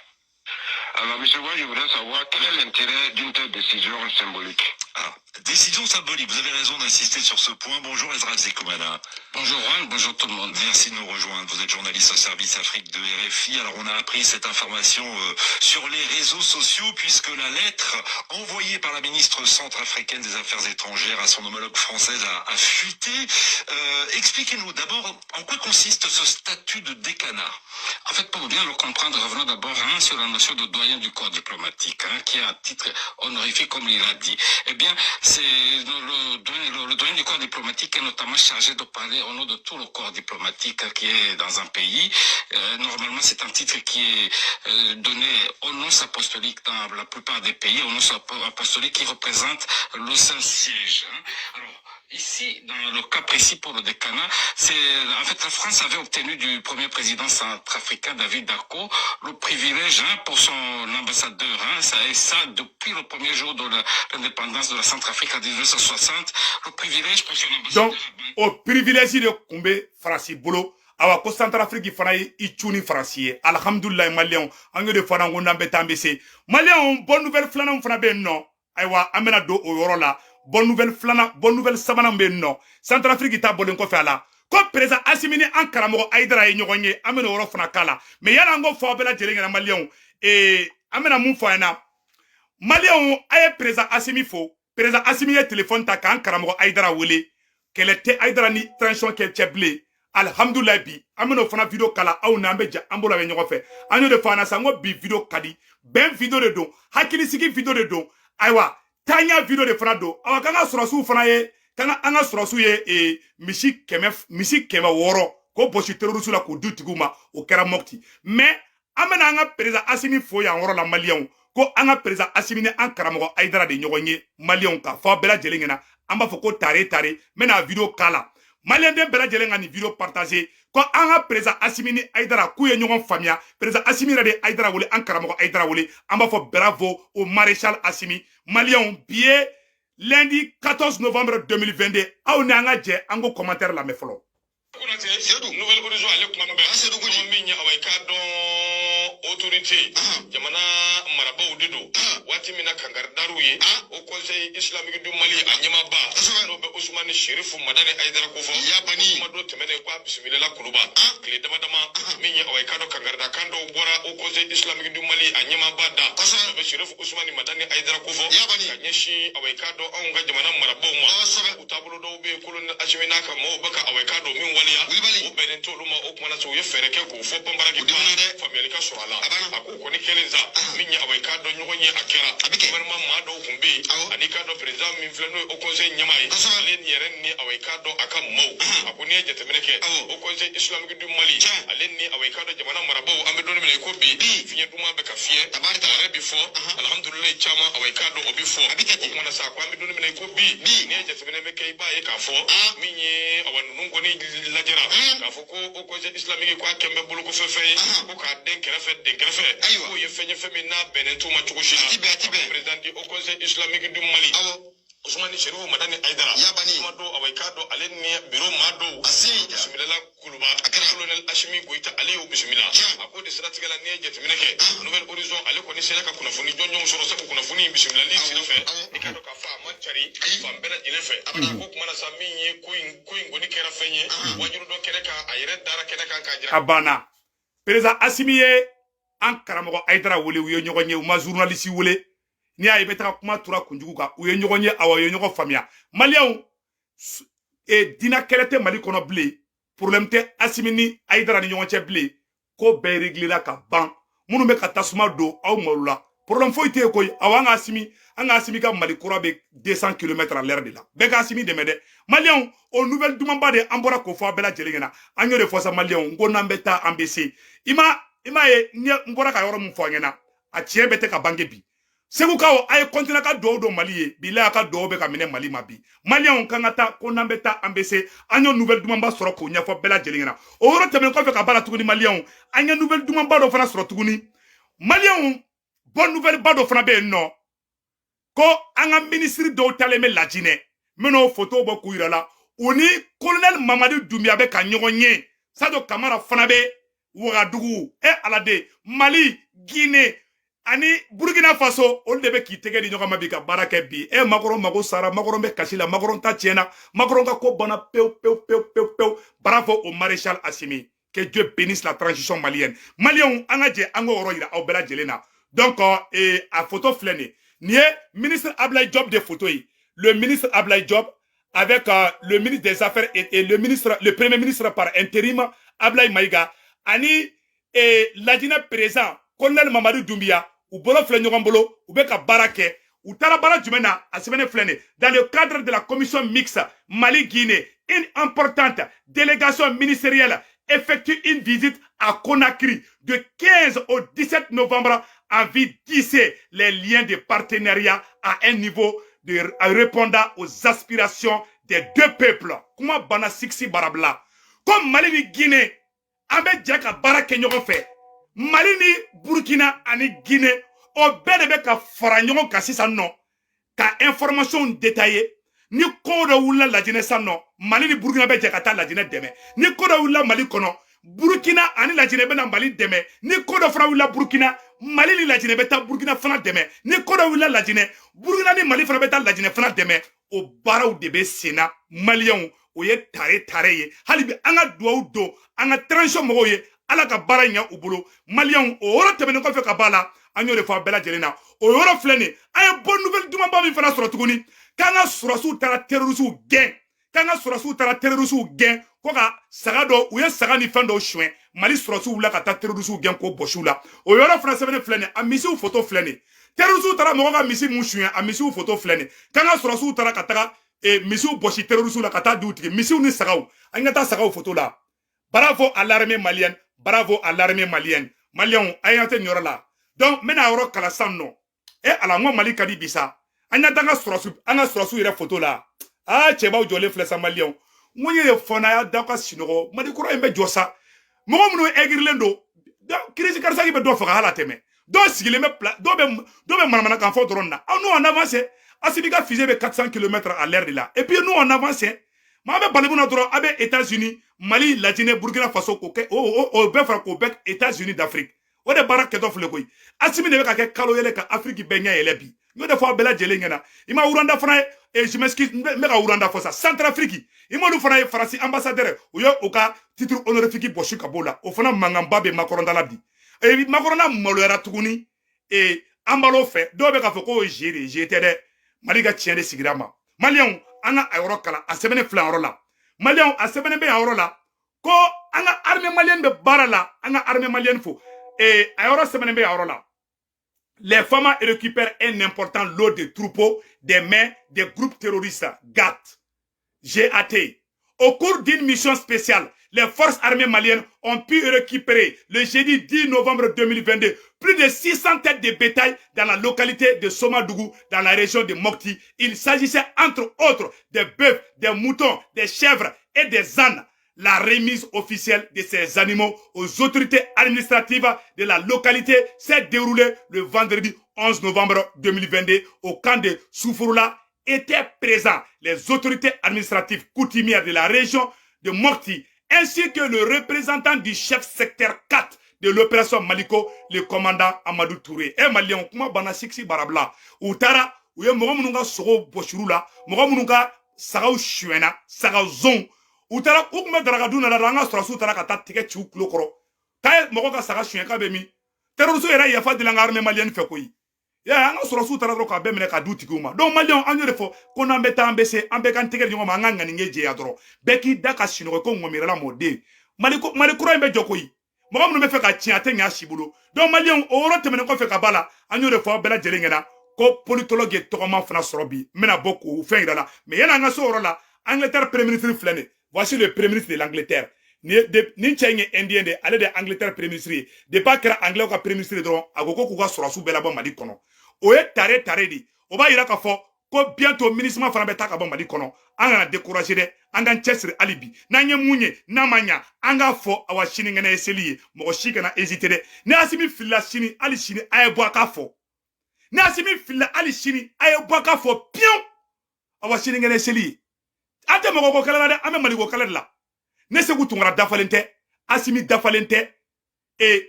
Alors, monsieur Roy, je voudrais savoir quel est l'intérêt d'une telle décision symbolique. Ah, décision symbolique, vous avez raison d'insister sur ce point. Bonjour Ezra Zekoumana. Bonjour Juan, bonjour tout le monde. Merci de nous rejoindre. Vous êtes journaliste au service Afrique de RFI. Alors on a appris cette information sur les réseaux sociaux puisque la lettre envoyée par la ministre centrafricaine des Affaires étrangères à son homologue française a fuité. Expliquez-nous d'abord en quoi consiste ce statut de décanat. En fait, pour bien le comprendre, revenons d'abord, hein, sur la notion de doyen du corps diplomatique, hein, qui est un titre honorifique, comme il a dit. Eh bien, c'est le doyen du corps diplomatique est notamment chargé de parler au nom de tout le corps diplomatique qui est dans un pays. Normalement, c'est un titre qui est donné au nonce apostolique dans la plupart des pays, au nonce apostolique qui représente le Saint-Siège, hein. Alors, ici, dans le cas précis pour le décanat, c'est en fait la France avait obtenu du premier président centrafricain David Dacko le privilège, hein, pour son ambassadeur, hein, ça, et ça depuis le premier jour de l'indépendance de la Centrafrique en 1960, le privilège pour son ambassadeur. Donc o privilège de tun bɛ Faransi bolo. Awa, ko Centrafrique fana ye i cu ni Faransi ye. Alhamdulilayi, maliyɛnw, an y'o de fɔ an ko n'an bɛ taa, an bɛ se. Maliyɛnw, bonne nouvelle filanan fana bɛ yen nɔ. Ayiwa, an bɛna don o yɔrɔ la. Bonne nouvelle filanan, bonne nouvelle sabanan bɛ yen nɔ. Centrafrique ta bɔlen kɔfɛ a la, Ko président Assimi ni an karamɔgɔ Hayidara ye ɲɔgɔn ye, an bɛna o yɔrɔ fana k'a la. Mais yanni an ko fɔ aw bɛɛ lajɛlen ɲɛna, maliyɛnw, an bɛna mun fɔ a ɲɛna? Maliyɛnw, a ye président Assimi fo. Président Assimi ye téléphone ta k'an karamɔgɔ Hayidara wele. Kɛlɛ tɛ Hayidara ni transition kɛ cɛ bilen, alihamudulilayi. Bi an bɛna o fana vidéo kala aw n'an bɛ ja, an b'o labɛn ɲɔgɔn fɛ. An y'o de fɔ an na sisan ko bi vidéo ka di, bɛn vidéo de don, hakilisigi vidéo de don, ayiwa, taaɲa vidéo de fana don. Awa, k'an ka sɔrɔsiw fana ye, k'an ka an ka sɔrɔsiw ye misi 100, misi 600 k'o bɔsi terroriste la k'o di tigiw ma, o kɛra Mopti. Mais an bɛna an ka président Assimi fo yan yɔrɔ la, maliyɛnw, ko an ka président Assimi ni an karamɔgɔ Hayidara de ɲɔgɔn ye. Maliyɛnw, k'a fɔ aw bɛɛ lajɛlen ɲɛna, an b'a fɔ ko tare tare. N bɛna vidéo k'a la, maliyɛnden bɛɛ lajɛlen ka nin vidéo partager, ko an ka président Assimi ni Hayidara k'u ye ɲɔgɔn faamuya. Président Assimi yɛrɛ de ye Hayidara wele, an karamɔgɔ Hayidara wele. An b'a fɔ bravo au maréchal Assimi. Maliyɛnw, bi ye lundi 14 novembre 2022. Aw ni an ka jɛ an ko commentaire lamɛn fɔlɔ. Seydou, Nouvel Horizon ale kuma bɛɛ Seydou Koji. Min ye awa i k'a dɔn autorité jamana marabaaw de don waati min na kankaridar'u ye, au Conseil islamique du Mali a ɲɛmaaba, n'o bɛ Usumani Sherifu Madani Hayidara ko fɔ. Yabani. Kuma dɔ tɛmɛnen ko a bisimilala Kuluba tile dama dama, min ye awa i k'a dɔn kankarida kan dɔw bɔra au Conseil islamique du Mali a ɲɛmaaba da, n'o bɛ Sherifu Usumani Madani Hayidara ko fɔ, Yabani. ka ɲɛsin awa i k'a dɔn anw ka jamana marabaaw ma. U taabolo dɔw bɛ yen, colonel Assimi n'a ka maaw bɛ ka awa i k'a dɔn min waleya, Wulibali. o bɛnnen t'olu ma. O kumana sa, u ye fɛɛrɛ kɛ k'o fɔ banbaraki U dimina dɛ. faamuyali ka sɔrɔ a la. A banna. A ko kɔni kɛlen sa, min ye awa i k'a dɔn ɲɔgɔn ye, a kɛra. A bɛ kɛ. Gouvernement maa dɔw tun bɛ yen, ani k'a dɔn président min filɛ, n'o ye au conseil ɲɛmaa ye, ale ni yɛrɛ ni awa i k'a dɔn a ka maaw. A ko n'i ye jateminɛ kɛ, au Conseil islamique du Mali, ale ni awa i k'a dɔn jamana marabaaw, an bɛ don min na i ko bi, fiɲɛ duman bɛ ka fiyɛ, Tabarikala. yɛrɛ bi fɔ alihamudulilayi, caman awa i k'a dɔn o bi fɔ. A bɛ kɛ ten. O kumana sa, ko an bɛ don min na i ko bi, Bi. n'i ye jateminɛ bɛ kɛ, i b'a ye k'a fɔ min ye awa ninnu kɔni lajɛra k'a fɔ ko au Conseil islamique ko a kɛn bɛ bolokɔfɛ fɛn ye, ko k'a den kɛrɛfɛ den kɛrɛfɛ, k'o ye fɛn ye, fɛn min n'a bɛnnen t'u ma cogo si la. A ti bɛn, a ti bɛn. Président du haut Conseil islamique du Mali, Usumani Sherifu Madani Hayidara, Yabani. kuma dɔw awa i k'a dɔn ale ni bureau maa dɔw A se. bisimilala Kuluba. A kɛra. Colonel Assimi Goïta, ale y'o bisimila. Tiɲɛ. A ko de siratigɛ la, n'i ye jateminɛ kɛ, Nouvel Horizon ale kɔni sera ka kunnafoni jɔnjɔnw sɔrɔ, sabu kunnafoni in bisimilali sira fɛ, i k'a dɔn k'a fɔ a ma cari fan bɛɛ lajɛlen fɛ. Ko kumana sa, min ye ko in kɔni kɛra fɛn ye, wajulu dɔ kɛnɛ kan, a yɛrɛ dara kɛnɛ kan k'a jira. A banna. Président Assimi ye an karamɔgɔ Hayidara wele, u ye ɲɔgɔn ye, u ma journaliste wele. N'i y'a ye i bɛ taga kuma tura kunjugu kan, u ye ɲɔgɔn ye, awa, u ye ɲɔgɔn faamuya. Maliyɛnw, diinɛ kɛlɛ tɛ Mali kɔnɔ bilen, problème tɛ Assimi ni Hayidara ni ɲɔgɔn cɛ bilen, ko bɛɛ réglé ka ban. Minnu bɛ ka tasuma don aw malo la, problème foyi tɛ yen koyi. Awa, an ka Assimi ka Mali kura bɛ 200 km à l'heure de la. Bɛɛ ka Assimi dɛmɛ dɛ, maliyɛnw. O nouvelle dumanba de an bɔra k'o fɔ aw bɛɛ lajɛlen ɲɛna. An y'o de fɔ sa, maliyɛnw, n ko n'an bɛ taa, an bɛ se. I m'a ye, n bɔra ka yɔrɔ min fɔ aw ɲɛna, a tiɲɛ bɛɛ tɛ ka bange bi. Segukaw, a ye continuer ka dugawu don Mali ye. Bilahi, a ka dugawu bɛ ka minɛ Mali ma bi. Maliyɛnw, kan ka taa ko n'an bɛ taa, an bɛ se. An ye nouvelle dumanba sɔrɔ k'o ɲɛfɔ bɛɛ lajɛlen ɲɛna. O yɔrɔ tɛmɛnen kɔfɛ ka ba la tuguni, maliyɛnw, an ye nouvelle dumanba dɔ fana sɔrɔ tuguni. Maliyɛnw, bonne nouvelle ba dɔ fana bɛ yen nɔ, ko an ka minisiri dɔw talen bɛ Lajinɛ. N bɛn'o photo bɔ k'u yira la, u ni colonel Mamadi Doumbouya bɛ ka ɲɔgɔn ye. Sadio Kamara fana bɛ Wagadugu. E ala de, Mali, Guinée ani Burkina Faso, olu de bɛ k'i tɛgɛ di ɲɔgɔn ma bi ka baara kɛ bi. E Macron mago sara, Macron bɛ kasi la, Macron ta tiɲɛna, Macron ka ko banna pewu pewu pewu pewu pewu. Bravo au maréchal Assimi, que Dieu bénisse la transition malienne. Maliyɛnw, an ka jɛ an k'o yɔrɔ yira aw bɛɛ lajɛlen na. Donc a photo filɛ nin ye, nin ye ministre Ablaye Diop de photo ye, le ministre Ablaye Diop avec le ministre des Affaires et le ministre, le premier ministre par intérim Ablaye Maïga, ani Lajinɛ président colonel Mamadi Doumbia. U bolo filɛ ɲɔgɔn bolo, u bɛ ka baara kɛ. U taara baara jumɛn na? A sɛbɛnnen filɛ nin: dans le cadre de la commission mixte Mali-Guinée, une importante délégation ministérielle effectue une visite à Conakry de 15 au 17 novembre en vue de tisser les liens de partenariat à un niveau de répondant aux aspirations des deux peuples. Kuma banna, siksi barabila. Ko Mali ni Guinée, an bɛ jɛ ka baara kɛ ɲɔgɔn fɛ. Mali ni Burkina ani Guinée, o bɛɛ de bɛ ka fara ɲɔgɔn kan sisan nɔ ka information détaillée. Ni ko dɔ wulila Lajinɛ sisan nɔ, Mali ni Burkina bɛ jɛ ka taa Lajinɛ dɛmɛ. Ni ko dɔ wulila Mali kɔnɔ, Burkina ani Lajinɛ bɛ na Mali dɛmɛ. Ni ko dɔ fana wulila Burkina, Mali ni Lajinɛ bɛ taa Burkina fana dɛmɛ. Ni ko dɔ wulila Lajinɛ, Burkina ni Mali fana bɛ taa Lajinɛ fana dɛmɛ. O baaraw de bɛ sen na, maliyɛnw. O ye tare tare ye. Hali bi an ka duwawu don an ka transition mɔgɔw ye, Ala ka baara ɲɛ u bolo. Maliyɛnw, o yɔrɔ tɛmɛnen kɔfɛ ka b'a la, an y'o de fɔ a bɛɛ lajɛlen na. O yɔrɔ filɛ nin, an ye bonne nouvelle dumanba min fana sɔrɔ tuguni, k'an ka sɔrɔsiw taara terrorisiw gɛn, k'an ka sɔrɔsiw taara terrorisiw gɛn ko ka saga dɔw, u ye saga ni fɛn dɔw suɲɛ. Mali sɔrɔsiw wulila ka taa terrorisiw gɛn k'o bɔsiw la. O yɔrɔ fana sɛbɛnnen filɛ nin, a misiw photo filɛ nin. Terrorisiw taara mɔgɔ ka misi mun suɲɛ, a misiw photo filɛ nin. K'an ka sɔrɔsiw taara ka taga misiw bɔsi terrorisiw la ka taa di u tigi, misiw ni sagaw. An ka taa sagaw photo la. Bravo à l'armée malienne, bravo à l'armée malienne. Maliyɛnw, a y'an tɛ nin yɔrɔ la. Donc n bɛna yɔrɔ kalan sisan nɔ. E Ala, n ko Mali ka di bi sa. An ka taa an ka sɔrɔsiw, an ka sɔrɔsiw yɛrɛ photo la. Aa, cɛbaw jɔlen filɛ sa. Maliyɛnw, n ko n ye de fɔ n'a y'a da ka sinɔgɔ, Mali kura in bɛ jɔ sa. Mɔgɔ minnu egirilen don, crise cardiaque bɛ dɔ faga hali a tɛmɛ. Dɔw sigilen bɛ pla, dɔw bɛ manamanakan fɔ dɔrɔn na. Aw, nous on avance. Assimi ka fusée bɛ 400 km à l'heure de la, et puis nous on avance. Maa bɛ bali mun na dɔrɔn, a bɛ États-Unis, Mali, Laginɛ, Burkina Faso, k'o kɛ o bɛɛ fara k'o bɛɛ États-Unis d'Afrique. O de baara kɛtɔ filɛ koyi. Assimi de bɛ ka kɛ kalo yɛlɛ ka Afrique bɛɛ ɲɛ yɛlɛ bi. N y'o de fɔ aw bɛɛ lajɛlen ɲɛna. I ma Rwanda fana ye, je m'excuse, n bɛ ka Rwanda fɔ sa, Centrafrique, i m'olu fana ye. Faransi ambassadeur, u ye u ka titre honorifique bɔsi ka b'o la. O fana mankanba bɛ Macron da la bi. Macron na maloyara tuguni an b'o fɛ. Dɔw bɛ k'a fɔ k'o ye jeu de ye, jeu tɛ dɛ. Mali ka tiɲɛ de sigira ma. Maliyɛnw, an ka a yɔrɔ kalan, a sɛbɛnnen filɛ yɔrɔ la. Maliyɛnw, a sɛbɛnnen bɛ yan yɔrɔ la ko an ka armée malienne bɛ baara la. An ka armée malienne fo. A yɔrɔ sɛbɛnnen bɛ yan yɔrɔ la: les FAMA récupèrent un important lot de troupeaux des mains des groupes terroristes GAT. GAT. Au cours d'une mission spéciale, les forces armées maliennes ont pu récupérer le jeudi 10 novembre 2022 plus de 600 têtes de bétail dans la localité de Somadougou, dans la région de Mopti. Il s'agissait entre autres des bœufs, des moutons, des chèvres et des ânes. La remise officielle de ces animaux aux autorités administratives de la localité s'est déroulée le vendredi 11 novembre 2022 au camp de Souforoula. Étaient présents les autorités administratives coutumières de la région de Mopti ainsi que le représentant du chef secteur 4 de l'opération Maliko, le commandant Amadou Touré. E Malien, kuma banna siksi barabla. U taara, u ye mɔgɔ minnu ka sogo bɔsiru la, mɔgɔ minnu ka sagaw suɲɛna, saga zon, u taara, u tun bɛ daraka dun na la. An ka sɔrɔsiw taara ka taa tigɛ ci u tulo kɔrɔ k'a ye mɔgɔ ka saga suɲɛ k'a bɛ min. Terroriste yɛrɛ yafa deli an ka armée malienne fɛ koyi. Ya, an ka sɔrɔsiw taara dɔrɔn k'a bɛɛ minɛ k'a di u tigiw ma. Donc maliyɛnw, an y'o de fɔ ko n'an bɛ taa, an bɛ se, an bɛɛ k'an tɛgɛ di ɲɔgɔn ma, an ka ŋaniŋɛ jɛya dɔrɔn. Bɛɛ k'i da ka sinɔgɔ ko ŋɔmirala mɔden. Mali ko, Mali kura in bɛ jɔ koyi. Mɔgɔ minnu bɛ fɛ ka tiɲɛ, a tɛ ɲɛ a si bolo. Donc maliyɛnw, o yɔrɔ tɛmɛnen kɔfɛ ka ba la, an y'o de fɔ aw bɛɛ lajɛlen ɲɛna ko politologue ye tɔgɔma fana sɔrɔ bi. N bɛna bɔ k'o fɛn yira la, mais yanni an ka se o yɔrɔ la, Angleterre premier ministre filɛ nin. Voici le premier ministre de l'Angleterre. Nin cɛ in ye indien de, ale de ye Angleterre premier ministre ye. Depuis a kɛra anglais ka premier ministre dɔrɔn, a ko ko k'u ka sɔrɔsiw bɛɛ labɔ Mali kɔnɔ. O ye tare tare de. O b'a yira k'a fɔ ko bientôt MINUSMA fana bɛ taa ka bɔ Mali kɔnɔ. An kana décourager dɛ, an k'an cɛsiri hali bi. N'an ye mun ye n'a ma ɲa, an k'a fɔ. Awa, sinikɛnɛ ye seli ye, mɔgɔ si kana hésiter dɛ. Ni Assimi filila sini, hali sini a ye bɔ a k'a fɔ. Ni Assimi filila hali sini, a ye bɔ a k'a fɔ piyewu. Awa, sinikɛnɛ ye seli ye. An tɛ mɔgɔ ko kɛlɛ la dɛ, an bɛ Maliko kɛlɛ de la. Ne Sékou Tounkara dafalen tɛ, Assimi dafalen tɛ,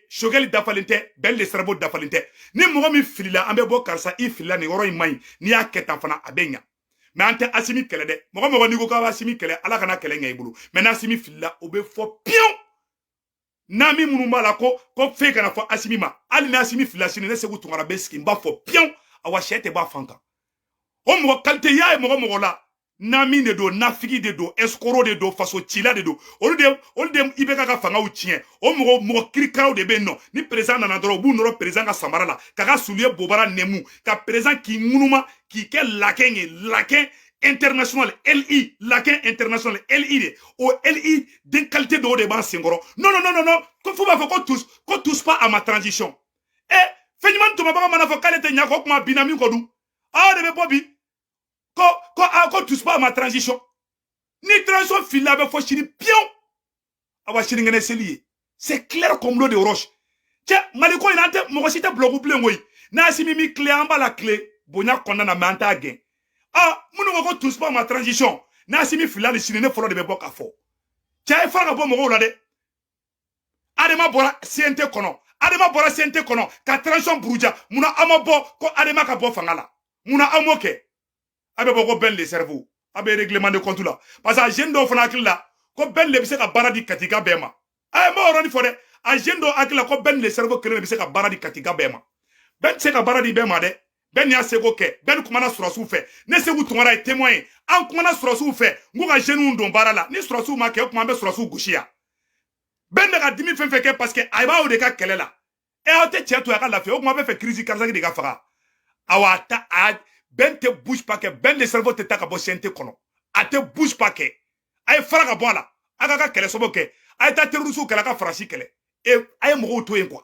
Choguel dafalen tɛ, Ben le Cerveau dafalen tɛ. Ni mɔgɔ min filila, an bɛ bɔ: karisa, i filila, nin yɔrɔ in man ɲi. N'i y'a kɛ tan fana, a bɛ ɲa. Mais an tɛ Assimi kɛlɛ dɛ. Mɔgɔ mɔgɔ n'i ko k'a bɛ Assimi kɛlɛ, Ala kana kɛlɛ ɲɛ i bolo. Mais n'Assimi filila, o bɛ fɔ piyewu. N'a min minnu b'a la ko fɛn kana fɔ Assimi ma, hali ni Assimi filila sini, ne Sékou Tounkara bɛ sigi, n b'a fɔ piyewu. Awa, sɛ tɛ bɔ a fan kan. O mɔgɔ qualité y'a ye mɔgɔ mɔgɔ la, nami de don, nafigi de don, escroc de don, faso cila de don. Olu de IBK ka fangaw tiɲɛ. O mɔgɔ mɔgɔ kirikaraw de bɛ yen nɔ. Ni président nana dɔrɔn, u b'u nɔrɔ président ka samara la k'a ka soulier bobara nɛmu ka président k'i ŋunuma k'i kɛ laquais ye, laquais international LI, laquais international LI de. O LI den qualité dɔw de b'an senkɔrɔ. Non, non, non, non, non, ko fo b'a fɔ ko touche, ko touche pas à ma transition. Fɛn ɲuman tɔmɔbaga mana fɔ k'ale tɛ ɲa kɔ, o kuma binna min kɔ dun, aw de bɛ bɔ bi ko ah, ko touche pas à ma transition. Ni transition filila, a bɛ fɔ sini piyewu. Awa, sinikɛnɛ seli ye, c'est clair comme l'eau de roche. Cɛ, Mali ko in na, an tɛ mɔgɔ si tɛ bulɔku bilen koyi. N'Assimi mi tile, an b'a la tile bonya kɔnɔna na, mais an t'a gɛn. Ah, minnu ko ko touche pas à ma transition, n'Assimi filila ni sini, ne fɔlɔ de bɛ bɔ k'a fɔ. Cɛ, a ye fara ka bɔ mɔgɔw la dɛ. Adama bɔra CNT kɔnɔ, Adama bɔra CNT kɔnɔ ka transition buruja. Munna aw ma bɔ ko Adama ka bɔ fanga la? Munna aw m'o kɛ? A bɛ bɔ ko Ben le Cerveau. A bɛ règlement de compte la, parce que a jeune dɔw fana hakili la ko bɛn de bɛ se ka baara di Katika bɛɛ ma. A ye m'o yɔrɔnin fɔ dɛ. A jeune dɔw hakili la ko bɛn le cerveau kelen de bɛ se ka baara di Katika bɛɛ ma. Bɛn tɛ se ka baara di bɛɛ ma dɛ. Bɛn y'a seko kɛ. Bɛn kumana sɔrɔsiw fɛ. Ne Seku Tunkara ye témoin ye. An kumana sɔrɔsiw fɛ n k'u ka jeunes don baara la. Ni sɔrɔsiw ma kɛ, o tuma an bɛ sɔrɔsiw gosi yan. Bɛn bɛ ka dimi fɛn fɛn kɛ, parce que a b'aw de ka kɛlɛ la. E, aw tɛ cɛ to a ka lafiya. O tuma a bɛ fɛ crise cardiaque de ka faga. Awa, a ta a bɛn tɛ bouge pas kɛ. Bɛn de cerveau tɛ taa ka bɔ CNT kɔnɔ. A tɛ bouge pas kɛ. A ye fara ka bɔ a la. A ka kɛlɛ sababu kɛ. A ye taa terroriste kɛlɛ, a ka Faransi kɛlɛ. E, a ye mɔgɔw to yen quoi.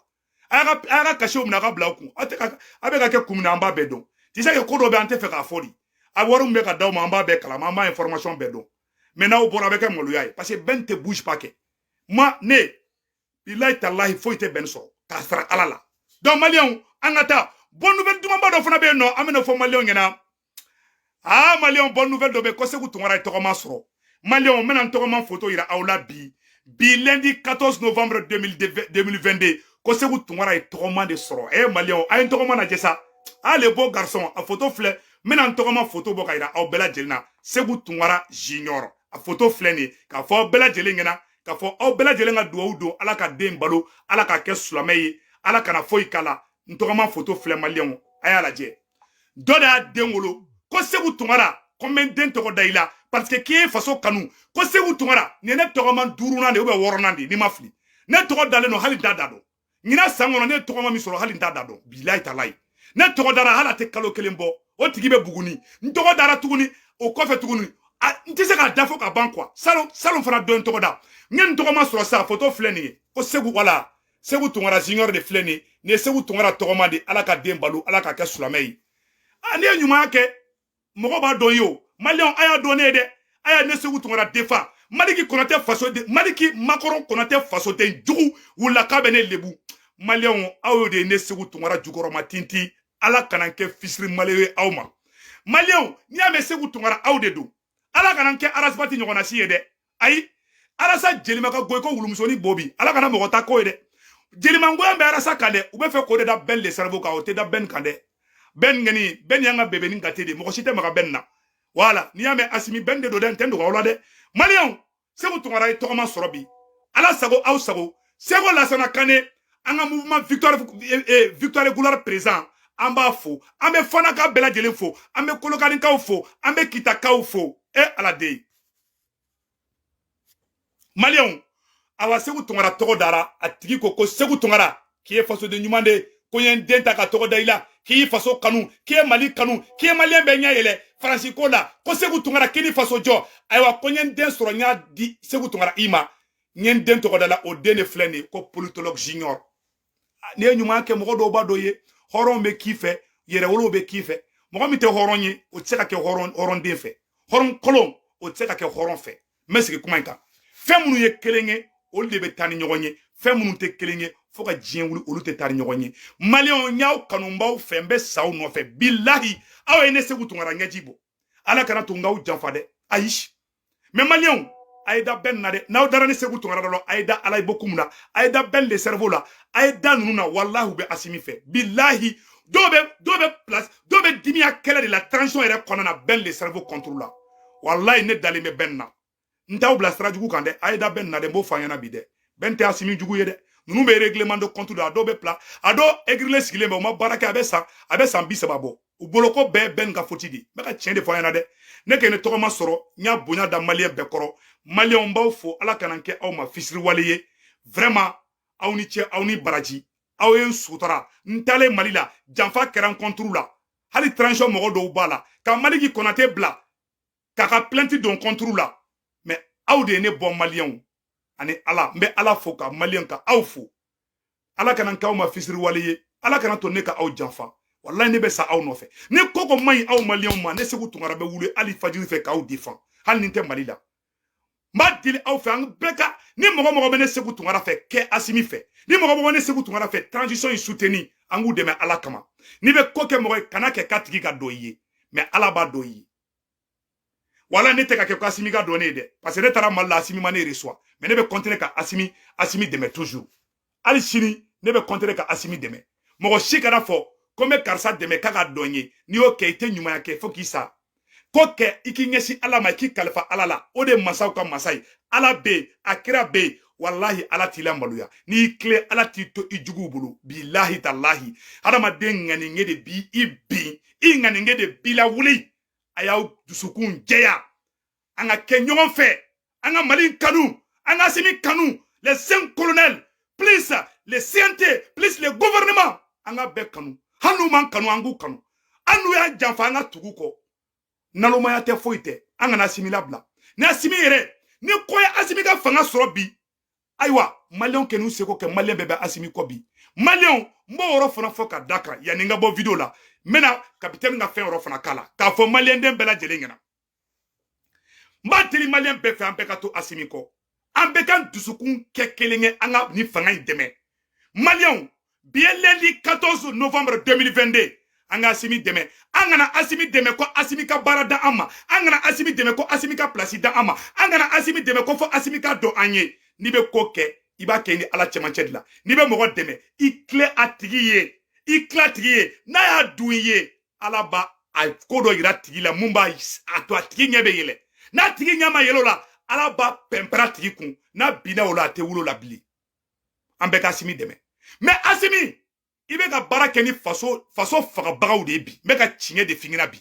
A y'a ka cachetw minɛ, a ka bila aw kun. Aw tɛ ka a bɛ ka kɛ kun min na, an b'a bɛɛ dɔn. Tu sais que ko dɔ bɛ, an tɛ fɛ k'a fɔ de. A wari min bɛ ka d'aw ma, an b'a bɛɛ kalama, an b'a information bɛɛ dɔn. Mais n'aw bɔra, a bɛ kɛ maloya ye, parce que bɛn tɛ bouge pas kɛ. Ma ne bilayi talahi, foyi tɛ bɛn sɔrɔ k'a sara Ala la. Donc maliyɛnw, an ka taa. Bonne nouvelle dumanba dɔ fana bɛ yen nɔ, an bɛna fɔ maliyɛnw ɲɛna. Ah, maliyɛnw, bonne nouvelle dɔ bɛ yen ko Seku Tunkara ye tɔgɔma sɔrɔ. Maliyɛnw, n bɛna n tɔgɔma photo yira aw la bi. Bi lundi 14 novembre 2022, ko Seku Tunkara ye tɔgɔma de sɔrɔ. Eh maliyɛnw, a ye n tɔgɔma lajɛ sa. Ah, le beau garçon, a photo filɛ. N bɛna n tɔgɔma photo bɔ ka yira aw bɛɛ lajɛlen na. Seku Tunkara Junior, a photo filɛ nin ye. K'a fɔ aw bɛɛ lajɛlen ɲɛna, k'a fɔ aw bɛɛ lajɛlen ka duwawu don, Ala ka den balo, Ala ka kɛ silamɛ ye, Ala kana foyi k'a la. N tɔgɔma photo filɛ, maliyɛnw, a y'a lajɛ. Dɔ de y'a den wolo ko Seku Tunkara, ko n bɛ n den tɔgɔ da i la parce que k'i ye faso kanu. Ko Seku Tunkara, nin ye ne tɔgɔma duurunan de ye ou bien wɔɔrɔnan de ye, n'i ma fili. Ne tɔgɔ dalen don, hali n t'a da dɔn. Ɲinan san kɔnɔ, ne ye tɔgɔma min sɔrɔ, hali n t'a da dɔn. Bilayi talayi, ne tɔgɔ dara, hali a tɛ kalo kelen bɔ, o tigi bɛ Buguni. N tɔgɔ dara tuguni, o kɔfɛ tuguni, n tɛ se k'a da fɔ ka ban quoi. Salon salon fana dɔ n tɔgɔ da. N ye n tɔgɔma sɔrɔ sa, photo filɛ nin ye. Ko Segu, wala Segu Tunkara Junior de filɛ nin ye. Nin ye Segu Tunkara tɔgɔma de. Ala ka den balo, Ala ka kɛ silamɛ ye. A ne ye ɲuman kɛ, mɔgɔ b'a dɔn ye. O maliyɛnw, a y'a dɔn ne ye dɛ. A y'a ne Segu Tunkara defa. Maliki Kɔnɔtɛ fasoden, Maliki Makɔrɔ Kɔnɔtɛ fasoden jugu wulila k'a bɛ ne lebu. Maliyɛnw, aw y'o de ye ne Segu Tunkara jukɔrɔma tintin. Ala kana n kɛ fisiri mali ye aw ma. Maliyɛnw, n'i y'a mɛn Segu Tunkara, aw de don. Ala kana n kɛ Arasibati ɲɔgɔnna si ye dɛ. Ayi, Arasa jelima ka goyi ko wulumusonin bo bi. Ala kana mɔgɔ ta ko ye dɛ. Jelimangoya bɛ Arasa kan dɛ. U bɛ fɛ k'o de da bɛn le cerveau kan, o tɛ da bɛn kan dɛ. Bɛn ŋani, bɛn y'an ka bébénin gâté de. Mɔgɔ si tɛ maga bɛn na. Wala n'i y'a mɛn Asimi, bɛn de don dɛ. N tɛ dogo aw la dɛ. Maliyɛnw, Segu Tunkara ye tɔgɔma sɔrɔ bi. Ala sago, aw sago. Seko Lasana Kane, an ka mouvement Victoire, Victoire Gloire président, an b'a fo. An bɛ Fanaka bɛɛ lajɛlen fo, an bɛ Kolokanikaw fo, an bɛ Kitakaw fo. E Ala de maliyɛnw, awa, Segu Tunkara tɔgɔ dara. A tigi ko ko Segu Tunkara, k'i ye fasoden ɲuman de, ko n ye n den ta ka tɔgɔ da i la, k'i y'i faso kanu, k'i ye Mali kanu, k'i ye maliyɛn bɛɛ ɲɛ yɛlɛ Faransi ko la. Ko Segu Tunkara, k'i ni faso jɔ. Ayiwa, ko n ye n den sɔrɔ, n y'a di Segu Tunkara i ma, n ye n den tɔgɔ da la. O den de filɛ nin ye, ko politologue junior. N'i ye ɲuman kɛ, mɔgɔ dɔw b'a dɔn ye. Hɔrɔn bɛ k'i fɛ, yɛrɛwolow bɛ k'i fɛ. Mɔgɔ min tɛ hɔrɔn ye, o tɛ se ka kɛ hɔrɔn hɔrɔnden fɛ. Hɔrɔn kolon, o tɛ se ka kɛ hɔrɔn fɛ. N bɛ sigi kuma in kan. Fɛn minnu ye kelen ye, olu de bɛ taa ni ɲɔgɔn ye. Fɛn minnu tɛ kelen ye, fo ka diɲɛ wuli, olu tɛ taa ni ɲɔgɔn ye. Maliyɛnw, n y'aw kanu, n b'aw fɛ, n bɛ sa aw nɔfɛ. Bilahi, aw ye ne Segu Tunkara ɲɛji bɔ. Ala kana to n k'aw janfa dɛ. Ayi, mais maliyɛnw, a ye da bɛn na dɛ. N'aw dara ni Segu Tunkara dɔrɔn, a ye da Ala ye bokum na, a ye da bɛn le cerveau la, a ye da ninnu na. Walahi, u bɛ Asimi fɛ. Bilahi, dɔw bɛ place, dɔw bɛ dimiya kɛlɛ de la transition yɛrɛ kɔnɔna na, bɛn le cerveau contre la. Walahi, ne dalen bɛ bɛn na. N t'aw bila sira jugu kan dɛ. A ye da bɛn na dɛ. N b'o fɔ an ɲɛna bi dɛ. Bɛn tɛ Asimi jugu ye dɛ. Ninnu bɛ règlement de compte la. A dɔw bɛ pla, a dɔw egirilen sigilen bɛ, u ma baara kɛ, a bɛ san 30 bɔ. U bolo ko bɛɛ bɛn ka faute de. N bɛ ka tiɲɛ de fɔ an ɲɛna dɛ. Ne kɛ ne tɔgɔ ma sɔrɔ, n y'a bonya da maliyɛn bɛɛ kɔrɔ. Maliyɛnw, b'aw fo. Ala kana n kɛ aw ma fisiriwale ye. Vraiment, aw ni cɛ, aw ni baraji. Aw ye n sutura. N taalen Mali la, janfa kɛra n contre la. Hali transition mɔgɔ dɔw b'a la ka Maliki Kɔnate bila k'a ka plainte don contre la. Mais aw de ye ne bɔ, maliyɛnw ani Ala. N bɛ Ala fo ka maliyɛn ka aw fo. Ala kana n k'aw ma fisiriwale ye. Ala kana to ne ka aw janfa. Walahi, ne bɛ sa aw nɔfɛ. Ni ko ko man ɲi aw maliyɛnw ma, ne Segu Tunkara bɛ wuli hali fajiri fɛ k'aw défend, hali ni n tɛ Mali la. N b'a deli aw fɛ, an bɛɛ ka. Ni mɔgɔ mɔgɔ bɛ ne Segu Tunkara fɛ, kɛ Asimi fɛ. Ni mɔgɔ mɔgɔ ne Segu Tunkara fɛ, transition in soutenir, an k'u dɛmɛ Ala kama. N'i bɛ ko kɛ mɔgɔ ye, kana kɛ k'a tigi ka dɔn i ye, mais Ala b'a dɔn i ye. Wala ne tɛ ka kɛ ko Asimi ka dɔn ne ye dɛ, parce que ne taara Mali la, Asimi ma ne reçoit. Mais ne bɛ continuer ka Asimi dɛmɛ toujours. Hali sini, ne bɛ continuer ka Asimi dɛmɛ. Mɔgɔ si kana fɔ ko n bɛ karisa dɛmɛ k'a ka dɔn ye. N'i y'o kɛ, i tɛ ɲumanya kɛ fo k'i sa. Ko kɛ i k'i ɲɛsin Ala ma, i k'i kalifa Ala la. O de ye masaw ka masa ye. Ala bɛ yen, a kira bɛ yen. Walahi, Ala t'i lamaloya. N'i y'i tilen, Ala t'i to i juguw bolo. Bilahi talahi, hadamaden ŋaniŋe de b'i i bin, i ŋaniŋe de b'i lawuli. A y'aw dusukun jɛya, an ka kɛ ɲɔgɔn fɛ, an ka Mali kanu, an ka Asimi kanu. Les cinq colonels plus les CNT plus le gouvernement, an ka bɛɛ kanu. Hali n'u m'an kanu, an k'u kanu. Hali n'u y'an janfa, an ka tugu kɔ. Nalomaya tɛ, foyi tɛ. An kana Asimi labila. Ni Asimi yɛrɛ ni ko ye Asimi ka fanga sɔrɔ bi, ayiwa, Maliyɛnw kɛ n'u seko kɛ, Maliyɛn bɛɛ bɛ Asimi kɔ bi. Maliyɛnw, n b'o yɔrɔ fana fɔ ka da kan yanni n ka bɔ vidéo la. N bɛna capitaine ka fɛn yɔrɔ fana k'a la k'a fɔ Maliyɛnden bɛɛ lajɛlen ɲɛna. N b'a deli Maliyɛn bɛɛ fɛ, an bɛɛ ka to Asimi kɔ, an bɛɛ ka dusukun kɛ kelen ye, an ka nin fanga in dɛmɛ. Maliyɛnw, bi ye lundi 14 novembre 2022. An ka Asimi dɛmɛ. An kana Asimi dɛmɛ ko Asimi ka baara da an ma. An kana Asimi dɛmɛ ko Asimi ka place da an ma. An kana Asimi dɛmɛ ko fɔ Asimi ka dɔn an ye. N'i bɛ ko kɛ, i b'a kɛ ni Ala cɛmancɛ de la. N'i bɛ mɔgɔ dɛmɛ, i tile a tigi ye, i tila tigi ye. N'a y'a dun i ye, Ala b'a a ko dɔ yira tigi la mun b'a a to a tigi ɲɛ bɛ yɛlɛ. N'a tigi ɲɛ ma yɛlɛ o la, Ala b'a pɛnpɛrɛ tigi kun. N'a binna o la, a tɛ wolo la bilen. An bɛɛ ka Asimi dɛmɛ. Mais Asimi, i bɛ ka baara kɛ ni faso fagabagaw de ye bi. N bɛ ka tiɲɛ de f'i ɲɛna bi.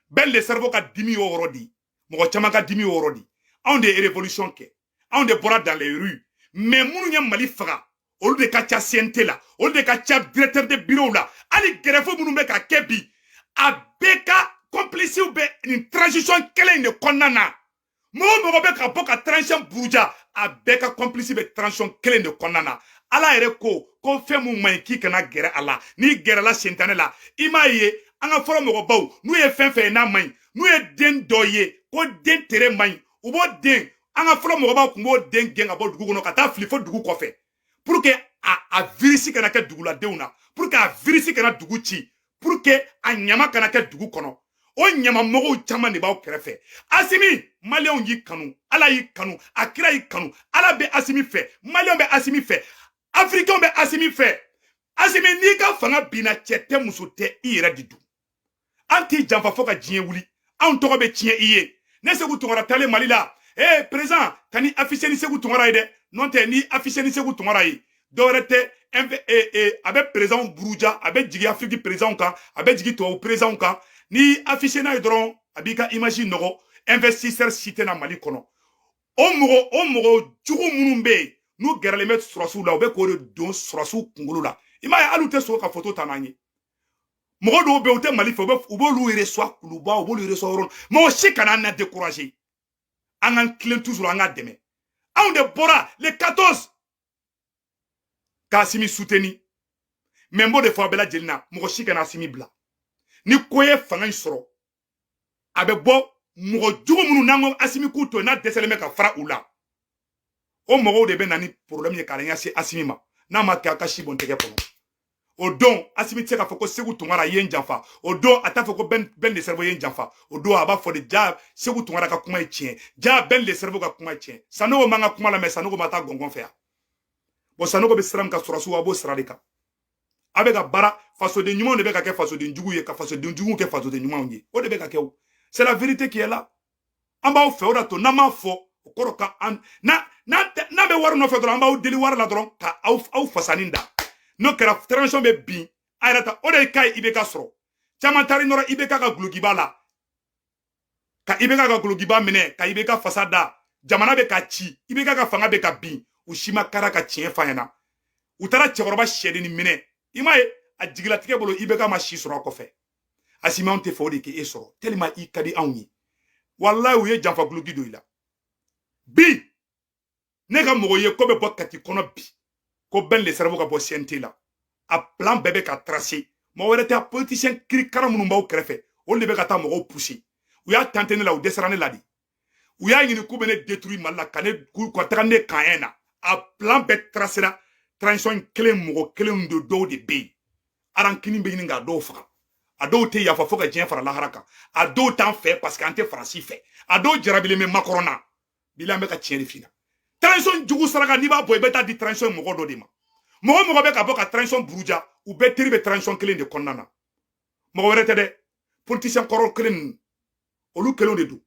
Ben le Cerveau ka dimi y'o yɔrɔ de ye, mɔgɔ caman ka dimi y'o yɔrɔ de ye. Anw de ye révolution kɛ, anw de bɔra dans les rues, mais minnu ye Mali faga, olu de ka ca CNT la, olu de ka ca directeur de bureau la. Hali grève minnu bɛ ka kɛ bi, a bɛɛ ka complice bɛ nin transition kelen in de kɔnɔna na. Mɔgɔ o mɔgɔ bɛ ka bɔ ka transition buruja, a bɛɛ ka complice bɛ transition kelen de kɔnɔna na. Ala yɛrɛ ko ko fɛn mun man ɲi, k'i kana gɛrɛ a la. N'i gɛrɛla sentanɛ la, i m'a ye an ka fɔlɔ mɔgɔbaw, n'u ye fɛn fɛn ye n'a man ɲi, n'u ye den dɔ ye ko den tere man ɲi, u b'o den, an ka fɔlɔ mɔgɔbaw tun b'o den gɛn ka bɔ dugu kɔnɔ ka taa fili fo dugu kɔfɛ, pour que a virus kana kɛ duguladenw na, pour que a virus kana dugu ci, pour que a ɲama kana kɛ dugu kɔnɔ. O ɲamamɔgɔw caman de b'aw kɛrɛfɛ. Asimi, Maliyɛnw y'i kanu, Ala y'i kanu, a kira y'i kanu. Ala bɛ Asimi fɛ, Maliyɛnw bɛ Asimi fɛ, Afirikɛnw bɛ Asimi fɛ. Asimi, n'i ka fanga binna, cɛ tɛ, muso tɛ, i yɛrɛ de dun. An t'i janfa fo ka diɲɛ wuli. Anw tɔgɔ bɛ tiɲɛ i ye. Ne Segu Tunkara taalen Mali la, ee président, ka ni affiché ni Segu Tunkara ye dɛ. N'o tɛ, ni affiché ni Segu Tunkara ye, dɔwɛrɛ tɛ, a bɛ président buruja, a bɛ jigin Afiriki président kan, a bɛ jigin tubabu président kan. Ni affiché n'a ye dɔrɔn, a b'i ka image nɔgɔ. Investisseur si tɛ na Mali kɔnɔ. O mɔgɔ jugu minnu bɛ yen, n'u gɛrɛlen bɛ sɔrɔsiw la, u bɛ k'o de don sɔrɔsiw kunkolo la. I m'a ye, hali u tɛ sɔn ka photo ta n'an ye. Mɔgɔ dɔw bɛ yen, u tɛ Mali fɛ, u b'olu reçoit Kuluba, u b'olu reçoit yɔrɔ. Mɔgɔ si kana na décourager. An k'an tilen toujours, an ka dɛmɛ. Anw de bɔra le 14 k'Asimi soutenir. Mais n b'o de fɔ a bɛɛ lajɛlen na, mɔgɔ si kana Asimi bila. Ni ko ye fanga in sɔrɔ, a bɛ bɔ mɔgɔ jugu minnu n'an ko Asimi k'u to yen, n'a dɛsɛlen bɛ ka fara u la, o mɔgɔw de bɛ na ni problème ye k'a ɲɛsin Asimi ma. N'a ma kɛ, a ka si bɔn tɛgɛ kɔnɔ. O don, Asimi tɛ se k'a fɔ ko Segu Tunkara ye n janfa. O don, a t'a fɔ ko Ben le Cerveau ye n janfa. O don, a b'a fɔ de ja Segu Tunkara ka kuma ye tiɲɛ, ja Ben le Cerveau ka kuma ye tiɲɛ. Sanogo man ka kuma lamɛn. Sanogo ma taa gɔngɔn fɛ yan. Bon, Sanogo bɛ sira min kan, sɔrɔsiw, a b'o sira de kan. A bɛ ka baara, fasoden ɲumanw de bɛ ka kɛ fasoden jugu ye, ka fasoden juguw kɛ fasoden ɲumanw ye. O de bɛ ka kɛ. O, c'est la vérité qui est là. An b'aw fɛ, o de to n'an m'a fɔ, o kɔrɔ ka an n'a n'a bɛ wari nɔfɛ dɔrɔn, an b'aw deli wari la dɔrɔn ka aw fasani da. N'o kɛra, transition bɛ bin a yɛrɛ ta. O de ka ɲi. IBK sɔrɔ caman taara nɔrɔ IBK ka gulokiba la, ka IBK ka gulokiba minɛ, ka IBK fasa da. Jamana bɛ ka ci, IBK ka fanga bɛ ka bin, u si ma kara ka tiɲɛ fa ɲɛna. U taara cɛkɔrɔba sɛdennin minɛ. I m'a ye, a jigilatigɛ bolo, IBK ma si sɔrɔ a kɔfɛ. Asimi, anw tɛ fɛ o de k'e sɔrɔ, tellement i ka di anw ye. Walayi, u ye janfa guloki don i la bi. Ne ka mɔgɔ ye ko bɛ bɔ Kati kɔnɔ bi, ko Ben le Cerveau ka bɔ CNT la. A plan bɛɛ bɛ ka tracer. Mɔgɔ wɛrɛ tɛ, politicien kirikara minnu b'aw kɛrɛfɛ, olu de bɛ ka taa mɔgɔw pousser. U y'a tenté ne la, u dɛsɛra ne la de. U y'a ɲini k'u bɛ ne détruire Mali la, ka ne ka taga ne kan na. A plan bɛɛ tracera. Transition kelen, mɔgɔ kelen de, dɔw de bɛ yen, arankini bɛ ɲini k'a dɔw faga. A dɔw tɛ yafa fo ka diɲɛ fara lahara kan. A dɔw t'an fɛ parce que an tɛ Faransi fɛ. A dɔw jarabilen bɛ Macron na. Bila, an bɛ ka tiɲɛ de f'i ɲɛna. Transition jugu saraka, n'i b'a bɔ, i bɛ taa di transition mɔgɔ dɔ de ma. Mɔgɔ mɔgɔ bɛ ka bɔ ka transition buruja, u bɛɛ teri bɛ transition kelen de kɔnɔna na. Mɔgɔ wɛrɛ tɛ dɛ, politicien kɔrɔ kelen ninnu. Olu kelenw de don.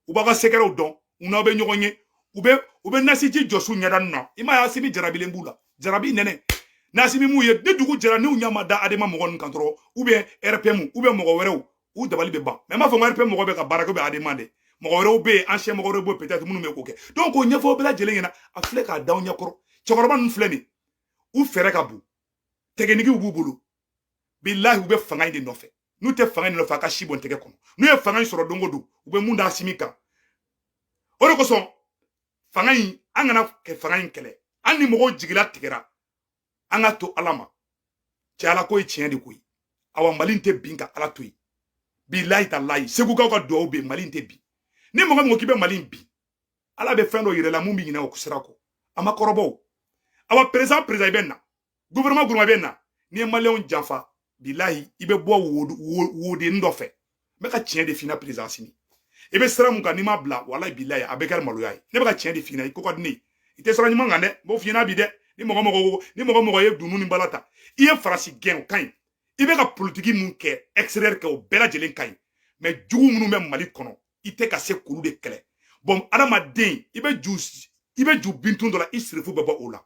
U b'aw ka secretw dɔn, u n'aw bɛ ɲɔgɔn ye, u bɛ nasiji jɔsu ɲɛda na. I m'a ye, Asimi jarabilen b'u la, jarabi nɛnɛ n'Asimi m'u ye. Ni dugu jɛra, n'u ɲɛ ma da Adema mɔgɔ ninnu kan dɔrɔn, ou bien RPM, ou bien mɔgɔ wɛrɛw, u dabali bɛ ban. Mais n b'a fɔ ko RPM mɔgɔ bɛ ka baara kɛ, ou bien Adema dɛ, mɔgɔ wɛrɛw bɛ yen, ancien mɔgɔ wɛrɛw bɛ yen peut-être minnu bɛ k'o kɛ. Donc o ɲɛfɔ bɛɛ lajɛlen ɲɛna, a filɛ k'a da aw ɲɛkɔrɔ. Cɛkɔrɔba ninnu filɛ nin, u fɛɛrɛ ka bon, tɛgɛnigiw b'u bolo. Bilahi, u bɛ fanga in de nɔfɛ. N'u tɛ fanga in nɔfɛ, a ka si bɔn tɛgɛ kɔnɔ. N'u ye fanga in sɔrɔ don o don, u bɛ mun da Asimi kan? O de kosɔn fanga in, an kana kɛ fanga in kɛlɛ. An ni mɔgɔw jigila tigɛra, an ka to Ala ma. Cɛ, Ala ko ye tiɲɛ de koyi. Awa, Mali tɛ bin ka Ala to yen. Bilahi talahi, Segukaw ka duwawu bɛ yen, Mali tɛ bin. Ni mɔgɔ min ko k'i bɛ Mali bin, Ala bɛ fɛn dɔ yɛrɛ la mun bɛ ɲinɛ o sira kɔ. A ma kɔrɔbɔ. Awa, président, président i bɛ na, gouvernement, gouvernement bɛ na, n'i ye Maliyɛnw janfa, bilahi, i bɛ bɔ woden dɔ fɛ. N bɛ ka tiɲɛ de f'i ɲɛna. Président Asimi, i bɛ sira mun kan, n'i m'a bila, walahi bilahi, a bɛ kɛ maloya ye. Ne bɛ ka tiɲɛ de f'i ɲɛna. I ko ka di ne ye, i tɛ sira ɲuman kan dɛ, n b'o f'i ɲɛna bi dɛ. Ni mɔgɔ mɔgɔ ye dunun ni bala ta, i ye Faransi gɛn, o ka ɲi. I bɛ ka politiki mun kɛ extérieur kɛ, o bɛɛ lajɛlen ka ɲi. Mais jugu minnu bɛ Mali kɔnɔ, i tɛ ka se k'olu de kɛlɛ. Bɔn, adamaden, i bɛ ju bintun dɔ la, i sirifu bɛ bɔ o la.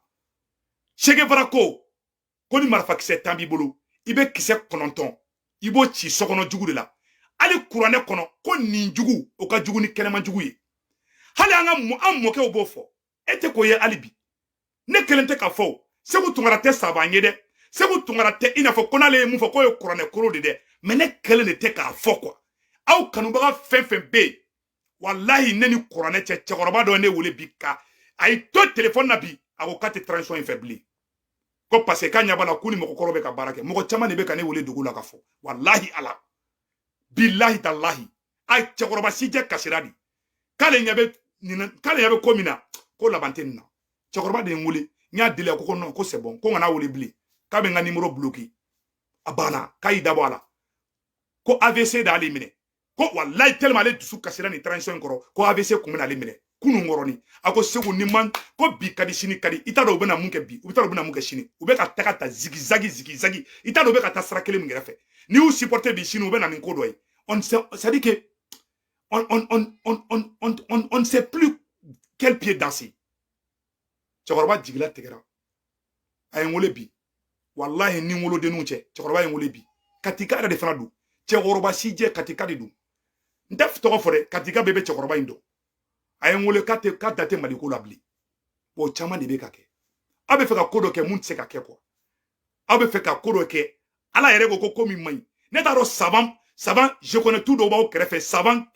Che Guevara ko ni marifakisɛ 10 b'i bolo, i bɛ kisɛ 9, i b'o ci sokɔnɔ jugu de la. Hali kuranɛ kɔnɔ ko nin jugu, o ka jugu ni kɛnɛma jugu ye. Hali an ka an mɔkɛw b'o fɔ, e tɛ k'o ye. Hali bi ne kelen tɛ ka fɔ o. Segu Tunkara tɛ saban ye dɛ. Segu Tunkara tɛ i n'a fɔ ko n'ale ye mun fɔ k'o ye kuranɛ koro de dɛ. Mais ne kelen de tɛ k'a fɔ quoi. Aw kanubaga fɛn fɛn bɛ yen, walahi, ne ni kuranɛ cɛ, cɛkɔrɔba dɔ ne wele bi ka a y'i to telefɔni na bi, a ko k'a tɛ transition in fɛ bilen, ko parce que k'a ɲɛ b'a la k'u ni mɔgɔkɔrɔ bɛ ka baara kɛ. Mɔgɔ caman de bɛ ka ne wele dugu la ka fɔ. Walahi Ala, bilahi talahi, a cɛkɔrɔba si jɛ kasira de k'ale ɲɛ bɛ nin, k'ale ɲɛ bɛ ko min na, ko laban tɛ nin na. Cɛkɔrɔba de ye n wele, n y'a deli, a ko non, ko c'est bon, ko n kana wele bilen, k'a bɛ n ka numéro bloqué. A banna, k'a y'i dabɔ a la, ko AVC d'ale minɛ, ko walayi, tellement ale dusu kasira nin transition in kɔrɔ, ko AVC kun bɛna ale minɛ kunun kɔrɔni. A ko Segu, ni man ko bi ka di, sini ka di, i t'a dɔn u bɛna mun kɛ bi, u t'a dɔn u bɛna mun kɛ sini. U bɛ ka taga ta zigzag zigzag, i t'a dɔn u bɛ ka taa sira kelen min kɛrɛfɛ. N'i y'u supporter bi, sini u bɛ na nin ko dɔ ye. On sait, c'est à dire que on ne sait plus quel pied danser. Cɛkɔrɔba jigila tigɛra, a ye n wele bi. Walahi, ni n wolodenninw cɛ, cɛkɔrɔba ye n wele bi. Katika yɛrɛ de fana don, cɛkɔrɔba si jɛ Katika de don. N tɛ tɔgɔ fɔ dɛ, Katika bɛɛ bɛ cɛkɔrɔba in dɔn. A ye n wele k'a tɛ, k'a da tɛ Maliko la bilen. O caman de bɛ ka kɛ. Aw bɛ fɛ ka ko dɔ kɛ mun tɛ se ka kɛ quoi. Aw bɛ fɛ ka ko dɔ kɛ, Ala yɛrɛ ko min man ɲi. Ne t'a dɔn, savant savant, je connais tout dɔw b'aw kɛrɛfɛ, savant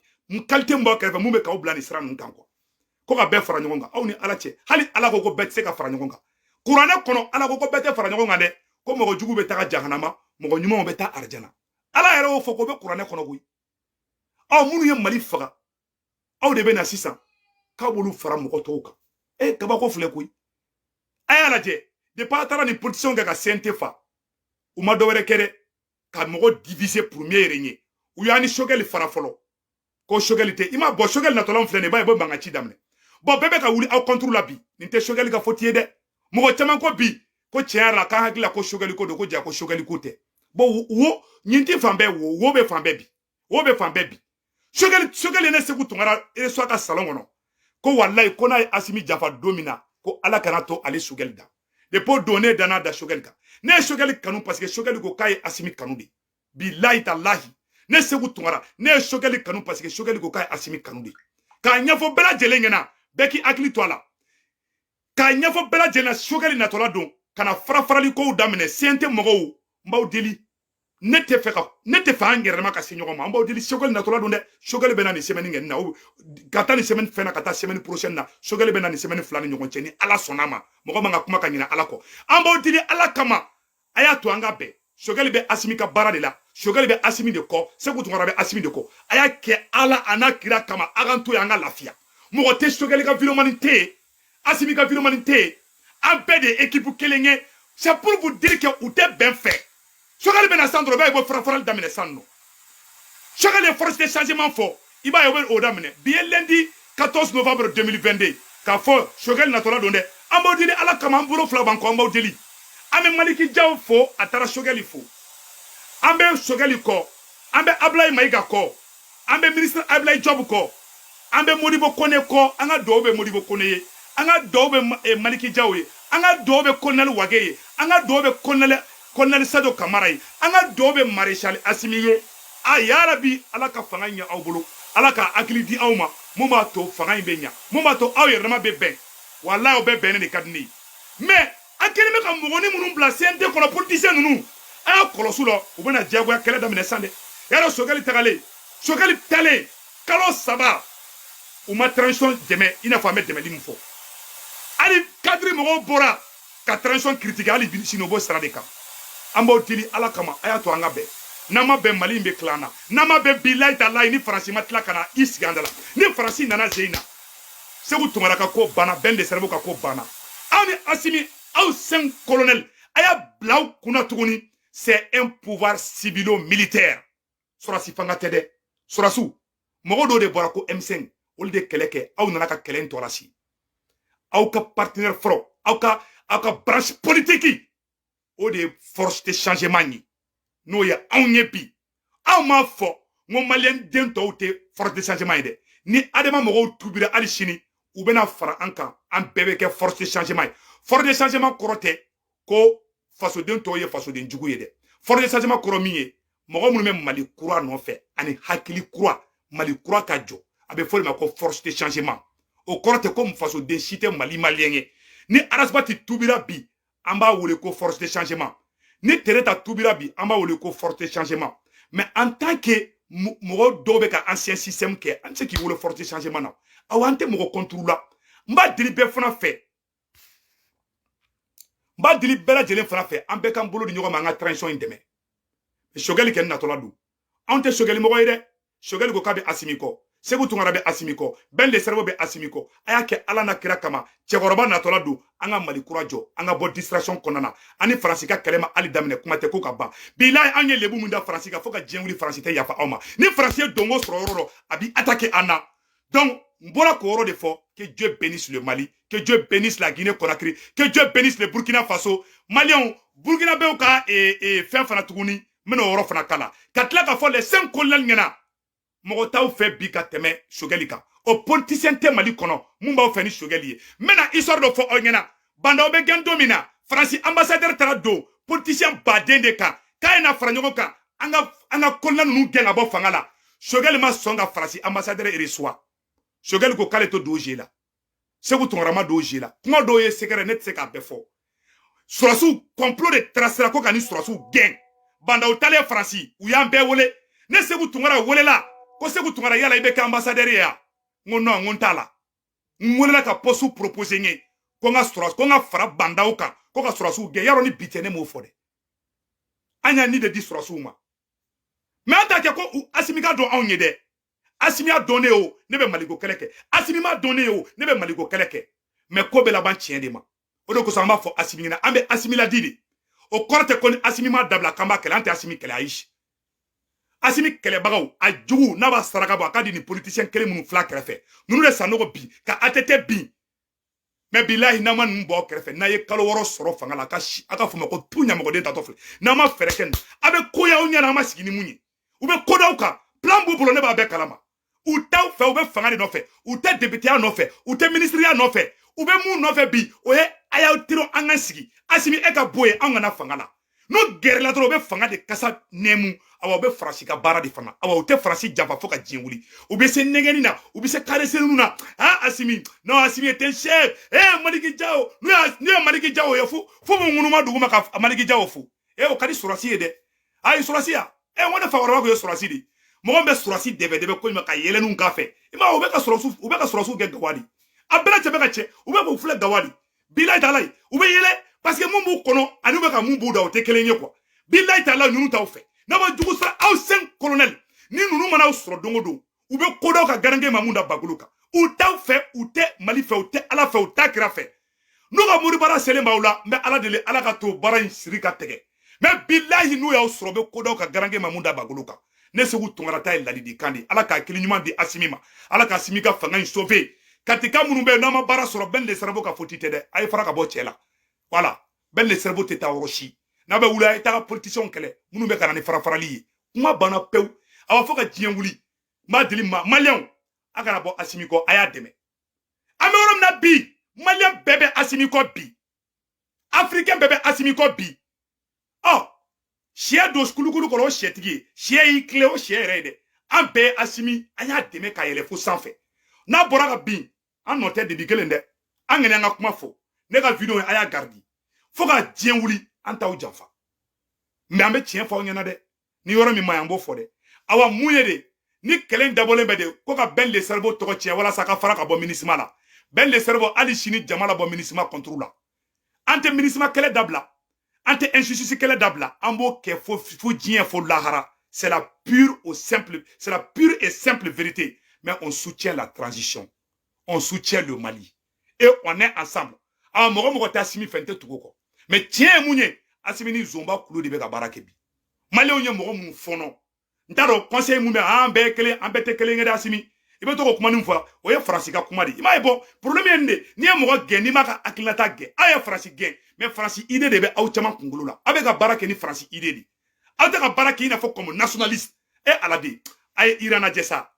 qualité min b'aw kɛrɛfɛ, mun bɛ k'aw bila nin sira ninnu kan quoi, ko ka bɛɛ fara ɲɔgɔn kan. Aw ni Ala cɛ, hali Ala ko bɛɛ tɛ se ka fara ɲɔgɔn kan. Kuranɛ kɔnɔ, Ala ko bɛɛ tɛ fara ɲɔgɔn kan dɛ, ko mɔgɔ jugu bɛ taga jahanama, mɔgɔ ɲumanw bɛ taa arijana. Ala yɛrɛ y'o fɔ ko bɛ kuranɛ kɔnɔ koyi. Aw minnu ye Mali faga, aw de bɛ na sisan k'aw b'olu fara mɔgɔ tɔw kan. E, kabako filɛ koyi. A y'a lajɛ, depuis a taara ni politiciens kɛ ka CNT fa, u ma dɔ wɛrɛ kɛ dɛ, ka mɔgɔ diviser pour mieux régner. U y'a ni Choguel fara fɔlɔ, ko Choguel tɛ i ma bɔn. Choguel natɔla filɛ nin ye, i b'a ye, bɛ mankan ci daminɛ. Bɔn, bɛɛ bɛ ka wuli aw contre la bi. Nin tɛ Choguel ka faute ye dɛ. Mɔgɔ caman ko bi ko tiɲɛ yɛrɛ la, k'an hakili la ko Choguel ko don, ko ja, ko Choguel ko tɛ. Bɔn, wo ɲin tɛ fan bɛɛ, wo bɛ fan bɛɛ bi, wo bɛ fan bɛɛ bi. Choguel ye ne Segu Tunkara reçoit ka salon kɔnɔ, ko walayi, ko n'a ye Asimi janfa don min na, ko Ala kana to ale Choguel da. Depuis o don, ne danna da Choguel kan. Ne ye Choguel kanu parce que Choguel ko k'a ye Asimi kanu de. Bilahi talahi, ne Segu Tunkara, ne ye Choguel kanu parce que Choguel ko k'a ye Asimi kanu de. K'a ɲɛfɔ bɛɛ lajɛlen ɲɛna, bɛɛ k'i hakili to a la, k'a ɲɛfɔ bɛɛ lajɛlen na. Choguel natɔla don ka na fara farali kow daminɛ. CNT mɔgɔw, n b'aw deli, ne tɛ fɛ ka, ne tɛ fɛ an yɛrɛ ka se ɲɔgɔn ma. An b'aw deli, Choguel natɔla don dɛ. Choguel bɛ na nin semaine kɛ nin na, ka taa nin semaine fɛn na, ka taa semaine prochaine na. Choguel bɛ na nin semaine 2 ni ɲɔgɔn cɛ, ni Ala sɔnna ma. Mɔgɔ man ka kuma ka ɲinɛ Ala kɔ. An b'aw deli Ala kama, a y'a to an ka bɛn. Choguel bɛ Asimi ka baara de la, Choguel bɛ Asimi de kɔ, Segu Tunkara bɛ Asimi de kɔ. A y'a kɛ Ala a n'a kira kama, a k'an to yen, an ka lafiya. Mɔgɔ tɛ Choguel ka vidéoman tɛ yen, Asimi ka vidéoman tɛ yen, an bɛɛ de ye équipe kelen ye. C'est pour vous dire que u tɛ bɛn fɛ. Choguel bɛna san dɔrɔn, i b'a ye, bɔ fara farali daminɛ san nɔ. Choguel ye force de changement fɔ, i b'a ye, o bɛ o daminɛ. Bi ye lundi 14 novembre 2022. K'a fɔ Choguel natɔla don dɛ. An b'aw deli Ala kama, an bolo fila b'an kɔ, an b'aw deli. An bɛ Maliki Jaw fo, a taara Choguel fo. An bɛ Choguel kɔ, an bɛ Abulayi Mayiga kɔ. An bɛ ministre Ablaye Diop kɔ, an bɛ Modibo Kone kɔ. An ka duwawu bɛ Modibo Kone ye, an ka duwawu bɛ Maliki Jaw ye, an ka duwawu bɛ colonel Wage ye, an ka duwawu bɛ colonel Sadio Kamara ye, an ka duwawu bɛ maréchal Assimi ye. A yarabi, Ala ka fanga ɲɛ aw bolo, Ala ka hakili di aw ma mun b'a to fanga in bɛ ɲa, mun b'a to aw yɛrɛ dama bɛ bɛn. Walayi, aw bɛɛ bɛnnen de ka di ne ye. Mais an kɛlen bɛ ka mɔgɔnin minnu bila CNT kɔnɔ, politicien ninnu, a y'a kɔlɔsi la, u bɛna diyagoya kɛlɛ daminɛ sisan dɛ. Yarɔ, Choguel tagalen, Choguel talen kalo 3, u ma transition dɛmɛ i n'a fɔ an bɛ dɛmɛli min fɔ. Hali cadre mɔgɔw bɔra ka transition critiquer, hali bi sini o b'o sira de kan. An b'aw deli Ala kama, a y'a to an ka bɛn. N'an ma bɛn, Mali in bɛ tila an na. N'an ma bɛn, bilayi talayi, ni Faransi ma tila ka na i sigi an da la, ni Faransi nana ze in na, Sékou Tounkara ka ko banna, Ben le Cerveau ka ko banna. Aw ni Assimi, aw cinq colonel, a y'a bila aw kunna tuguni, c'est un pouvoir civilo-militaire. Sɔrɔsi fanga tɛ dɛ. Sɔrɔsiw mɔgɔ dɔw de bɔra ko M5, olu de kɛlɛ kɛ. Aw nana ka kɛlɛ in tɔ lasi aw ka partenaire fɔlɔ, aw ka branche politique, o de ye force de changement ye, n'o ye anw ye bi. Anw m'a fɔ n ko maliyɛn den tɔw tɛ force de changement ye dɛ. Ni adama mɔgɔw tubira hali sini, u bɛna fara an kan, an bɛɛ bɛ kɛ force de changement ye. Force de changement kɔrɔ tɛ ko fasoden tɔw ye fasoden jugu ye dɛ. Force de changement kɔrɔ min ye, mɔgɔ minnu bɛ Mali kura nɔfɛ ani hakili kura, Mali kura ka jɔ, a bɛ fɔ o de ma ko force de changement. O kɔrɔ tɛ ko fasoden si tɛ Mali maliyɛn ye. Ni Ras Bath tubira bi, an b'a wele ko force de changement. Ni Tereta tubira bi, an b'a wele ko force de changement. Mais en tant que mɔgɔ dɔw bɛ ka ancien système kɛ, an tɛ se k'i wele force de changement na. Awɔ, an tɛ mɔgɔ contre la. N b'a deli bɛɛ fana fɛ, n b'a deli bɛɛ lajɛlen fana fɛ, an bɛɛ k'an bolo di ɲɔgɔn ma, an ka transition in dɛmɛ. Choguel kɛ natɔla don, anw tɛ Choguel mɔgɔ ye dɛ. Choguel ko k'a bɛ Assimi kɔ, Sékou Tounkara bɛ Assimi kɔ, Ben le Cerveau bɛ Assimi kɔ. A y'a kɛ Ala na kira kama, cɛkɔrɔba natɔla don, an ka Mali kura jɔ, an ka bɔ distraction kɔnɔna na. An ni Faransi ka kɛlɛ ma hali daminɛ, kuma tɛ ko ka ban. Bilayi, an ye lebu min da Faransi kan, fo ka diɲɛ wuli, Faransi tɛ yafa aw ma. Ni Faransi ye donko sɔrɔ yɔrɔ dɔ, a b'i attaquer an na. Donc n bɔra k'o yɔrɔ de fɔ. Que Dieu bénisse le Mali, que Dieu bénisse la Guinée Conakry, que Dieu bénisse le Burkina Faso. Maliyɛnw, Burkinabɛw ka fɛn fana tuguni, n bɛna o yɔrɔ fana kala ka tila k'a fɔ les cinq colonels ɲɛna. Mɔgɔ t'aw fɛ bi ka tɛmɛ Choguel kan. O politicien tɛ Mali kɔnɔ mun b'aw fɛ ni Choguel ye. N bɛna histoire dɔ fɔ aw ɲɛna. Bah N'Daw bɛ gɛn don min na, Faransi ambassadeur taara don politicien baden de kan k'a ye na fara ɲɔgɔn kan, an ka colonel ninnu gɛn ka bɔ fanga la. Choguel ma sɔn ka Faransi ambassadeur reçoit. Choguel ko k'ale to don jeu la, Sékou Tounkara ma don jeu la. Kuma dɔw ye secret, ne tɛ se k'a bɛɛ fɔ. Sɔrɔsiw complot de tracera ko ka ni sɔrɔsiw gɛn. Bah N'Daw talen Faransi, u y'an bɛɛ wele. Ne Sékou Tounkara welela ko Sékou Tounkara, yala i bɛ kɛ ambassadeur ye ya? N ko non, n ko n t'a la. N welela ka poste proposer n ye ko n ka sɔrɔ, ko n ka fara Bah N'Daw kan, ko ka sɔrɔsiw gɛn. Yarɔ, ni bi tɛ, ne m'o fɔ dɛ. An y'a ni de di sɔrɔsiw ma. Mais an t'a kɛ ko Assimi ka dɔn anw ye dɛ. Assimi y'a dɔn ne ye o, ne bɛ Maliko kɛlɛ kɛ. Assimi ma dɔn ne ye o, ne bɛ Maliko kɛlɛ kɛ. Mais ko bɛ laban tiɲɛ de ma. O de kosɔn an b'a fɔ Assimi ɲɛna, an bɛ Assimi ladi de. O kɔrɔ tɛ ko ni Assimi ma dabila k'an b'a kɛlɛ. An tɛ Assimi kɛlɛ, ayi. Assimi kɛlɛbagaw, a jugu n'a b'a saraka bɔ, a ka di ni politicien kelen minnu fila kɛrɛfɛ ninnu de Sanogo bi ka ATT bin. Mais bilahi, n'an ma ninnu bɔ aw kɛrɛfɛ, n'a ye kalo 6 sɔrɔ fanga la, a ka si a ka fɔ ma ko tu ɲamɔgɔden tatɔ filɛ. N'an ma fɛɛrɛ kɛ nin, a bɛ ko y'aw ɲɛna, an ma sigi ni mun ye. U bɛ ko d'aw kan, plan b'u bolo, ne b'a bɛɛ kalama. U t'aw fɛ, u bɛ fanga de nɔfɛ, u tɛ députéya nɔfɛ, u tɛ ministeriya nɔfɛ. U bɛ mun nɔfɛ bi? O ye a y'aw teri, an ka sigi. Assimi, e ka bɔ yen, an kana fanga la. N'o gɛrɛla dɔrɔn, u bɛ fanga de kasa nɛmu. Awa, u bɛ Faransi ka baara de fana. Awa, u tɛ Faransi janfa fo ka diɲɛ wuli. U bɛ se nɛgɛnni na, u bɛ se kareseliw na. Ah, Assimi non, Assimi est un chef. Eh, Maliki Jawo, n'u ye Maliki Jawo ye, fo mun ŋunuma dugu ma ka Maliki Jawo fo. Eh, o ka di sɔrɔsi ye dɛ. Ayi, sɔrɔsi ya. Eh, n ko ne fakɔrɔba kun ye sɔrɔsi de. Mɔgɔ min bɛ sɔrɔsi dɛbɛ dɛbɛ ko ɲuman ka yɛlɛnniw k'a fɛ, i m'a ye, u bɛ ka sɔrɔsiw kɛ gawa de. A bɛɛ lajɛlen bɛ ka cɛ, u bɛ k'u filɛ gawa de. Bilayi talayi, u bɛ yɛlɛ parce que mun b'u kɔnɔ ani u bɛ ka mun b'u da, o tɛ kelen ye quoi. Bilayi talayi, ninnu t'aw fɛ. N'a ma jugu sara aw cinq colonel ni ninnu mana aw sɔrɔ don o don, u bɛ ko dɔw ka garankɛ ma mun da bakolo kan. U t'aw fɛ, u tɛ Mali fɛ, u tɛ Ala fɛ, u t'a kira fɛ. N'u ka moribara selen b'aw la, n bɛ Ala deli, Ala ka to baara in siri ka tigɛ. Mais bilahi, n'u y'aw sɔrɔ, u bɛ ko dɔw ka garankɛ ma mun da bakolo kan. Ne Sékou Tounkara ta ye ladilikan de. Ala ka hakili ɲuman di Assimi ma, Ala ka Assimi ka fanga in sauver. Katika minnu bɛ yen n'aw ma baara sɔrɔ, Ben le Cerveau ka faute tɛ dɛ. A ye fara ka bɔ cɛ la. Voilà, Ben le Cerveau tɛ taa yɔrɔ si. N'a bɛ wuli, a ye taga politicienw kɛlɛ minnu bɛ ka na ni fara farali ye. Kuma banna pewu. A b'a fɔ ka diɲɛ wuli. N b'a deli ma, Maliyɛnw, a kana bɔ Asimi kɔ, a y'a dɛmɛ. An bɛ yɔrɔ min na bi, Maliyɛn bɛɛ bɛ Asimi kɔ bi, Africain bɛɛ bɛ Asimi kɔ bi. Ɔ sɛ don kulukulu kɔrɔ, o sɛtigi ye sɛ y'i tile, o sɛ yɛrɛ ye dɛ. An bɛɛ ye Asimi, an y'a dɛmɛ ka yɛlɛ fo sanfɛ. N'a bɔra ka bin, an nɔ tɛ debi kelen dɛ. An kɔni an ka kuma fɔ. Ne ka vidéo, a y'a garidi fo ka diɲɛ wuli, an t'aw janfa, mais an bɛ tiɲɛ fɔ aw ɲɛna dɛ. Ni yɔrɔ min ma ɲi, an b'o fɔ dɛ. Awa, mun ye de ni kɛlɛ in dabɔlen bɛ de ko ka Ben le Cerveau tɔgɔ tiɲɛ walasa ka fara ka bɔ MINUSMA la? Ben le Cerveau, hali sini jama la bɔ MINUSMA contre la. An tɛ MINUSMA kɛlɛ dabila, an tɛ injustice kɛlɛ dabila, an b'o kɛ fo diɲɛ, fo lahara. C'est la pure et simple vérité. Mais on soutient la transition, on soutient le Mali et on est ensemble. Awa, mɔgɔ mɔgɔ tɛ Asimi fɛ, n tɛ tugu o kɔ. Mais tiɲɛ ye mun ye? Asimi ni zonba kulo de bɛ ka baara kɛ bi. Maliyɛnw ye mɔgɔ mun fɔnɔ, n t'a dɔn conseil mun bɛ. An bɛɛ ye kelen, an bɛɛ tɛ kelen ye dɛ. Asimi, i bɛ to k'o kuma nin fɔ, o ye Faransi ka kuma de. I m'a ye, bɔn, problème ye nin de: n'i ye mɔgɔ gɛn, n'i m'a ka hakilinata gɛn, aw ye Faransi gɛn, mais Faransi idée de bɛ aw caman kunkolo la. Aw bɛ ka baara kɛ ni Faransi idée de, aw tɛ ka baara kɛ i n'a fɔ comme nationaliste. E Ala de, a ye Iran lajɛ sa,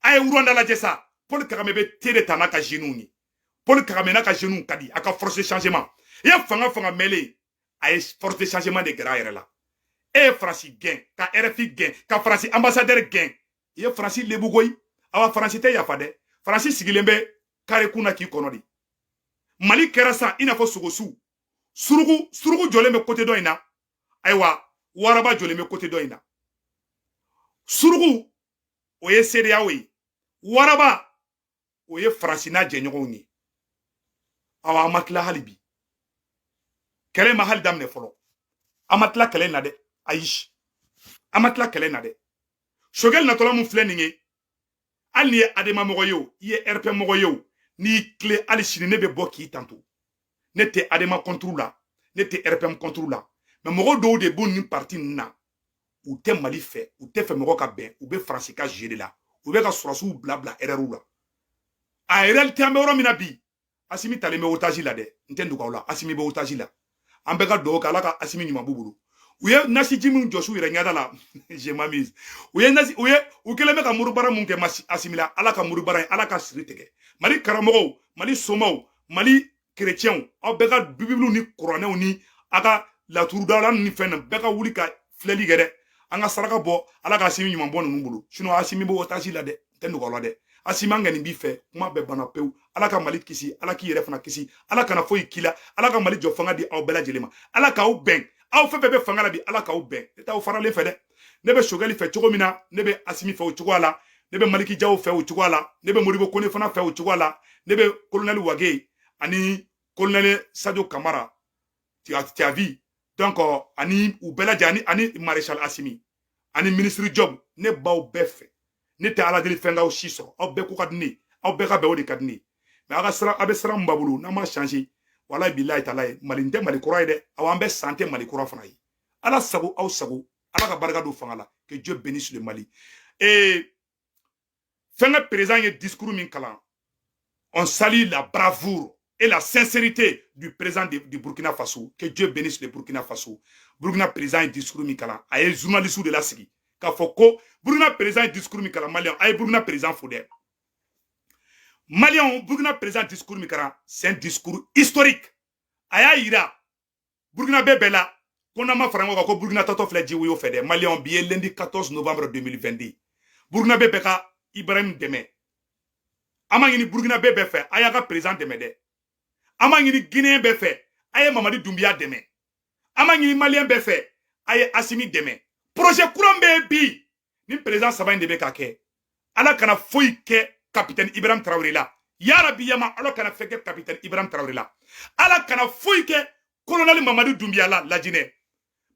a ye Rwanda lajɛ sa. Paul Kagame bɛ te de ta n'a ka jeunes ye. Paul Kagame n'a ka jeunes ka di a ka force de changement. I ye fanga mɛlen, a ye force de changement de gɛrɛ a yɛrɛ la. E ye Faransi gɛn, ka RFI gɛn, ka Faransi ambassadeur gɛn, i ye Faransi lebu koyi. Awa, Faransi tɛ yafa dɛ. Faransi sigilen bɛ kare kun na k'i kɔnɔ de. Mali kɛra san i n'a fɔ sogosu suruku. Suruku jɔlen bɛ côté dɔ in na, ayiwa, waraba jɔlen bɛ côté dɔ in na. Suruku, o ye CEDEAO ye, waraba, o ye Faransi n'a jɛɲɔgɔnw ye. Awa, an ma tila hali bi, kɛlɛ ma hali daminɛ fɔlɔ. An ma tila kɛlɛ in na dɛ. Ayi, an ma tila kɛlɛ in na dɛ. Choguel natɔla mun filɛ nin ye, hali n'i ye ADEMA mɔgɔ ye o, i ye RP mɔgɔ ye o, n'i y'i tile hali sini, ne bɛ bɔ k'i tanto. Ne tɛ ADEMA contre la, ne tɛ RPM contre la, mais mɔgɔ dɔw de b'u ni parti ninnu na, u tɛ Mali fɛ, u tɛ fɛ mɔgɔ ka bɛn, u bɛ Faransi ka jeu de la, u bɛ ka sɔrɔsiw bila bila erreur la. A réalité, an bɛ yɔrɔ min na bi, Asimi talen bɛ otage la dɛ. N tɛ ndogo aw la, Asimi bɛ otage la. An bɛɛ ka dugawu kɛ, Ala ka Asimi ɲuman b'u bolo. U ye nasiji min jɔsi u yɛrɛ ɲɛda la, je m'amuse. U ye nasi, u ye, u kɛlen bɛ ka murubara mun kɛ Asimi la, Ala ka murubara ye, Ala ka siri tigɛ. Mali karamɔgɔw, Mali somaw, Mali kerecɛnw, aw bɛɛ ka bibiliw ni kuranɛw ni a ka laturudala ni fɛn na, bɛɛ ka wuli ka filɛli kɛ dɛ. An ka saraka bɔ, Ala ka Asimi ɲuman bɔ ninnu bolo. Sinon Asimi bɛ otage la dɛ, n tɛ nɔgɔ la dɛ. Asimi, an kɔni b'i fɛ, kuma bɛɛ banna pewu. Ala ka Mali kisi, Ala k'i yɛrɛ fana kisi, Ala kana foyi k'i la. Ala ka Mali jɔ fanga di aw bɛɛ lajɛlen ma. Ala k'aw bɛn, aw fɛn fɛn bɛ fanga la bi, Ala k'aw bɛn. Ne t'aw faralen fɛ dɛ. Ne bɛ Choguel fɛ cogo min na, ne bɛ Asimi fɛ o cogoya la, ne bɛ Maliki Jaw fɛ o cogoya la, ne bɛ Modibo Kone fana fɛ o cogoya la, ne bɛ colonel Wage ani colonel Sadio Kamara, tu as vu, donc ani u bɛɛ lajɛlen, ani maréchal Asimi ani ministre Job, ne b'aw bɛɛ fɛ. Ne tɛ Ala deli fɛn k'aw si sɔrɔ, aw bɛɛ ko ka di ne ye, aw bɛɛ ka bɛn, o de ka di ne ye. Mais aw ka sira, a bɛ sira min b'a bolo, n'an ma changer, walayi bilayi taala ye, Mali n tɛ Mali kura ye dɛ. Awa, an bɛ san tɛ Mali kura fana ye. Ala sago, aw sago. Ala ka barika don fanga la. Que Dieu bénisse le Mali. Et fɛnkɛ président ye discours min kalan, on salue la bravoure et la sincérité du président du Burkina Faso. Que Dieu bénisse le Burkina Faso. Burkina président ye discours min kalan, a ye journaliste de lasigi k'a fɔ ko Burkina président ye discours min kalan. Maliyɛn, a ye Burkina président fo dɛ. Maliyɛnw, Burkina président discours min kalan, c'est un discours historique. A y'a yira Burkina bɛɛ la ko n'an ma fara ɲɔgɔn kan, ko Burkina tatɔ filɛ ji woyo fɛ dɛ. Maliyɛnw, bi ye lundi 14 novembre 2022. Burkina bɛɛ ka Ibrahim dɛmɛ. An b'a ɲini Burkina bɛɛ fɛ, a y'a ka président dɛmɛ dɛ. An b'a ɲini Guinéen bɛɛ fɛ, a ye Mamadi Doumbouya dɛmɛ. An b'a ɲini Maliyɛn bɛɛ fɛ, a ye Asimi dɛmɛ. Projet kura min bɛ yen bi, ni président saba in de bɛ ka kɛ, Ala kana foyi kɛ capitaine Ibrahim Traoré la. Yarabi yama, Ala kana fɛn kɛ capitaine Ibrahim Traoré la. Ala kana foyi kɛ colonel Mamadi Doumbouya la. Lajinɛ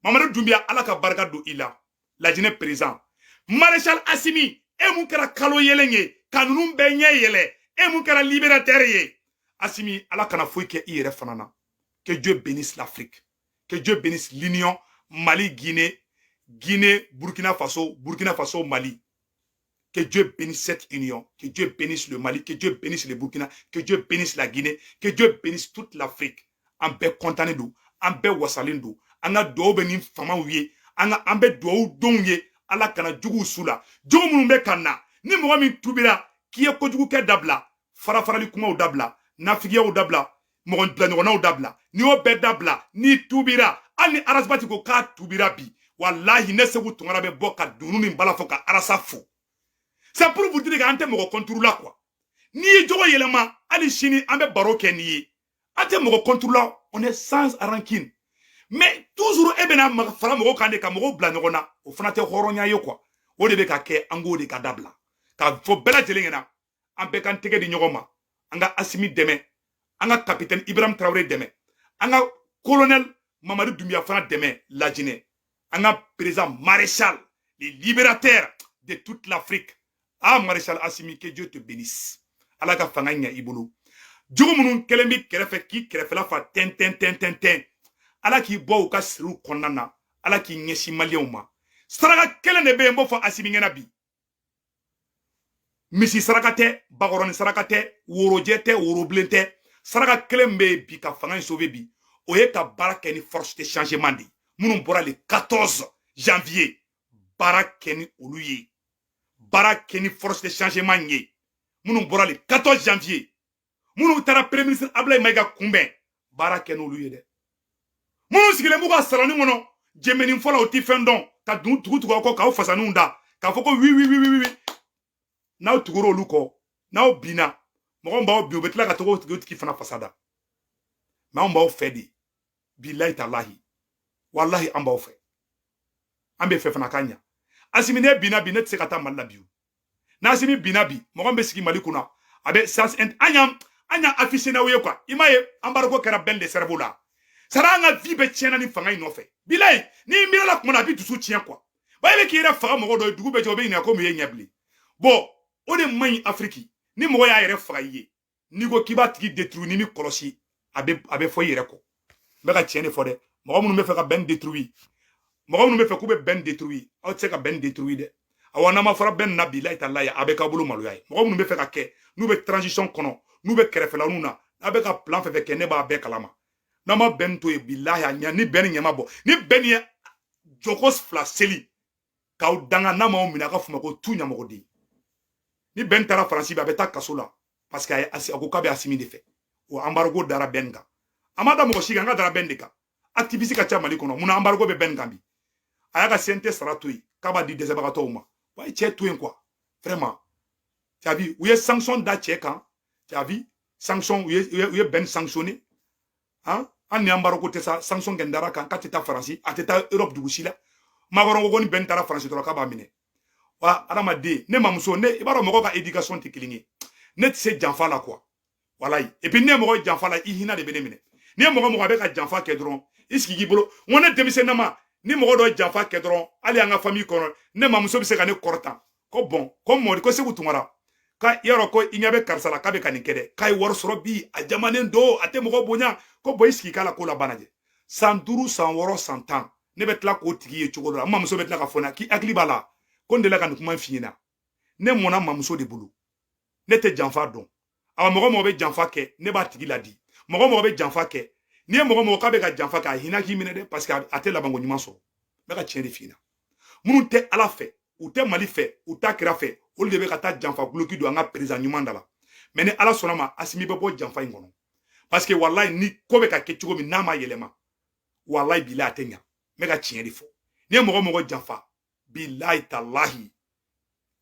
Mamadi Doumbouya, Ala ka barika don i la, Lajinɛ président. Maréchal Asimi, e mun kɛra kalo yelen ye ka ninnu bɛɛ ɲɛ yɛlɛ, e mun kɛra libérateur ye, Asimi, Ala kana foyi kɛ i yɛrɛ fana na. Que Dieu bénisse l'Afrique, que Dieu bénisse l'Union Mali Guinée, Guinée Burkina Faso, Burkina Faso Mali. Que Dieu bénisse cette union, que Dieu bénisse le Mali, que Dieu bénisse le Burkina, que Dieu bénisse la Guinée, que Dieu bénisse toute l'Afrique. An bɛɛ kɔntannen don, an bɛɛ wasalen don. An ka duwawu bɛ nin famaw ye, an ka an bɛ duwawu denw ye. Ala kana juguw su la, jugu minnu bɛ ka na Ni mɔgɔ min tubira k'i ye kojugu kɛ dabila, fara farali kumaw dabila, nafigiyaw dabila, mɔgɔ bilaɲɔgɔnnaw dabila, n'i y'o bɛɛ dabila, n'i tubira, hali ni Ras Bath ko k'a tubira bi, walahi ne Seku Tunkara bɛ bɔ ka dunun ni bala fɔ ka Arasa fo. C'est pour vous dire que an tɛ mɔgɔ contre la quoi. N'i ye jogo yɛlɛma, hali sini an bɛ baro kɛ n'i ye. An tɛ mɔgɔ contre la, on est sans rancune. Mais toujours e bɛna fara mɔgɔw kan de ka mɔgɔw bila ɲɔgɔn na, o fana tɛ hɔrɔnya ye quoi. O de bɛ ka kɛ, an k'o de ka dabila. K'a fɔ bɛɛ lajɛlen ɲɛna, an bɛɛ k'an tɛgɛ di ɲɔgɔn ma, an ka Asimi dɛmɛ, an ka capitaine Ibrahim Traoré dɛmɛ, an ka colonel Mamadu Doumbia fana dɛmɛ Lajinɛ, an ka président maréchal, le libérateur de toute l'Afrique. Ah, maréchal Assimi, que Dieu te bénisse. Ala ka fanga ɲɛ i bolo. Jugu minnu kɛlen bɛ kɛrɛfɛ k'i kɛrɛfɛla fa tɛn tɛn tɛn tɛn tɛn, Ala k'i bɔ u ka siriw kɔnɔna na, Ala k'i ɲɛsin Maliyɛnw ma. Saraka kelen de bɛ yen n b'o fɔ Asimi ɲɛna bi. Misi saraka tɛ, bakɔrɔni saraka tɛ, worojɛ tɛ, worobilen tɛ. Saraka kelen bɛ yen bi ka fanga in sauver bi, o ye ka baara kɛ ni force de changement de ye. Minnu bɔra le 14 janvier, baara kɛ ni olu ye, baara kɛ ni force de changement ye. Minnu bɔra le 14 janvier, minnu taara premier ministre Ablaye Mayiga kunbɛn, baara kɛ n'olu ye dɛ. Minnu sigilen b'u ka saloni kɔnɔ jɛmɛni fɔlɔ, u ti fɛn dɔn, ka dun tugu tugu aw kɔ k'aw fasaninw da k'a fɔ ko oui oui oui oui oui, n'aw tugura olu kɔ, n'aw binna, mɔgɔ min b'aw bin, u bɛ tila ka taga o tigi fana fasa da. Mais anw b'aw fɛ de, bilayi talahi, walahi an b'aw fɛ, an bɛ fɛ fana k'a ɲa. Asimi, ne binna bi, ne tɛ se ka taa Mali la bi. N'Asimi binna bi, mɔgɔ min bɛ sigi Mali kunna, a bɛ sans an y'an affiché n'aw ye quoi. I m'a ye, embargo kɛra Ben le cerveau la sara, an ka vie bɛ tiɲɛna ni fanga in nɔfɛ. Bilayi, n'i miirila kuma na, a bɛ dusu tiɲɛ quoi. Ba e bɛ k'i yɛrɛ faga mɔgɔ dɔ ye, dugu bɛɛ jɛ, o bɛ ɲininka ko mun ye ɲɛ bilen. Bon, o de man ɲi Afiriki. Ni mɔgɔ y'a yɛrɛ faga i ye, n'i ko k'i b'a tigi détruire, n'i m'i kɔlɔsi, a bɛ fɔ i yɛrɛ kɔ. N bɛ ka tiɲɛ de fɔ dɛ. Mɔgɔ minnu bɛ fɛ ka Ben détruire, mɔgɔ minnu bɛ fɛ k'u bɛ Ben détruire, aw tɛ se ka Ben détruire dɛ. Awa, n'an ma fara Ben na, bilayi talayi, a bɛ k'aw bolo maloya ye. Mɔgɔ minnu bɛ fɛ ka kɛ, n'u bɛ transition kɔnɔ, n'u bɛ kɛrɛfɛlaninw na, n'a bɛ ka plan fɛn fɛn kɛ, ne b'a bɛɛ kalama. N'an ma Ben to yen, bilahi, a ɲɛ ni Ben ɲɛ ma bɔ, ni Ben ye jɔko fila seli k'aw danga, n'a m'aw minɛ, a ka fɔ ma ko tu ɲamɔgɔden. Ni Ben taara Faransi bi, a bɛ taa kaso la, parce que a ko k'a bɛ Asimi de fɛ. O embargo dara Ben kan, a ma da mɔgɔ si kan, an ka dara Ben de kan. Activiste ka ca Mali kɔnɔ, munna embargo bɛ Ben kan bi? A y'a ka CNT sara to yen k'a b'a di dɛsɛbagatɔw ma. Wa ye cɛ to yen quoi, vraiment. Tu as vu, u ye sanction da cɛ kan. Tu as vu, sanction, u ye Ben sanctionné hein. Hali ni embargo tɛ sa, sanction kɛ dara kan k'a tɛ taa Faransi, a tɛ taa Europe dugu si la. Macron ko ko ni Ben taara Faransi dɔrɔn, k'a b'a minɛ. Wa adamaden, ne mamuso, ne i b'a dɔn, mɔgɔw ka éducation tɛ kelen ye. Ne tɛ se janfa la quoi, walayi. Et puis ne ye mɔgɔ janfa la, i hinɛ de bɛ ne minɛ. N'i ye mɔgɔ mɔgɔ a bɛ ka janfa kɛ dɔrɔn, i sigi k'i bolo. N ko ne denmisɛnninama, ni mɔgɔ dɔ ye janfa kɛ dɔrɔn, hali an ka famille kɔnɔ, ne mamuso bɛ se ka ne kɔrɔta ko bon, ko mɔdi, ko Seku Tunkara ka yɔrɔ ko i ɲɛ bɛ karisa la k'a bɛ ka nin kɛ dɛ, k'a ye wari sɔrɔ bi, a jamanen don, a tɛ mɔgɔ bonya, ko bon, i sigi k'a la ko la banajɛ. San 5, san 6, san 10, ne bɛ tila k'o tigi ye cogo dɔ la. N mamuso bɛ tila ka fɔ n ɲɛna k'i hakili b'a la ko n delila ka nin kuma in f'i ɲɛna. Ne mɔnna mamuso de bolo, ne tɛ janfa dɔn. Awa, mɔgɔ mɔgɔ bɛ janfa kɛ, ne b'a tigi ladi. Mɔgɔ mɔgɔ bɛ janfa kɛ, n'i ye mɔgɔ mɔgɔ k'a bɛ ka janfa kɛ, a hinɛ k'i minɛ dɛ, parce que a tɛ labanko ɲuman sɔrɔ. N bɛ ka tiɲɛ de f'i ɲɛna. Minnu tɛ Ala fɛ, u tɛ Mali fɛ, u t'a kira fɛ, olu de bɛ ka taa janfa guloki don an ka président ɲuman da la. Mais ni Ala sɔnna ma, Asimi bɛ bɔ janfa in kɔnɔ, parce que walayi, ni ko bɛ ka kɛ cogo min, n'a ma yɛlɛma, walayi bilayi, a tɛ ɲa. N bɛ ka tiɲɛ de fɔ. N'i ye mɔgɔ mɔgɔ janfa, bilayi talahi,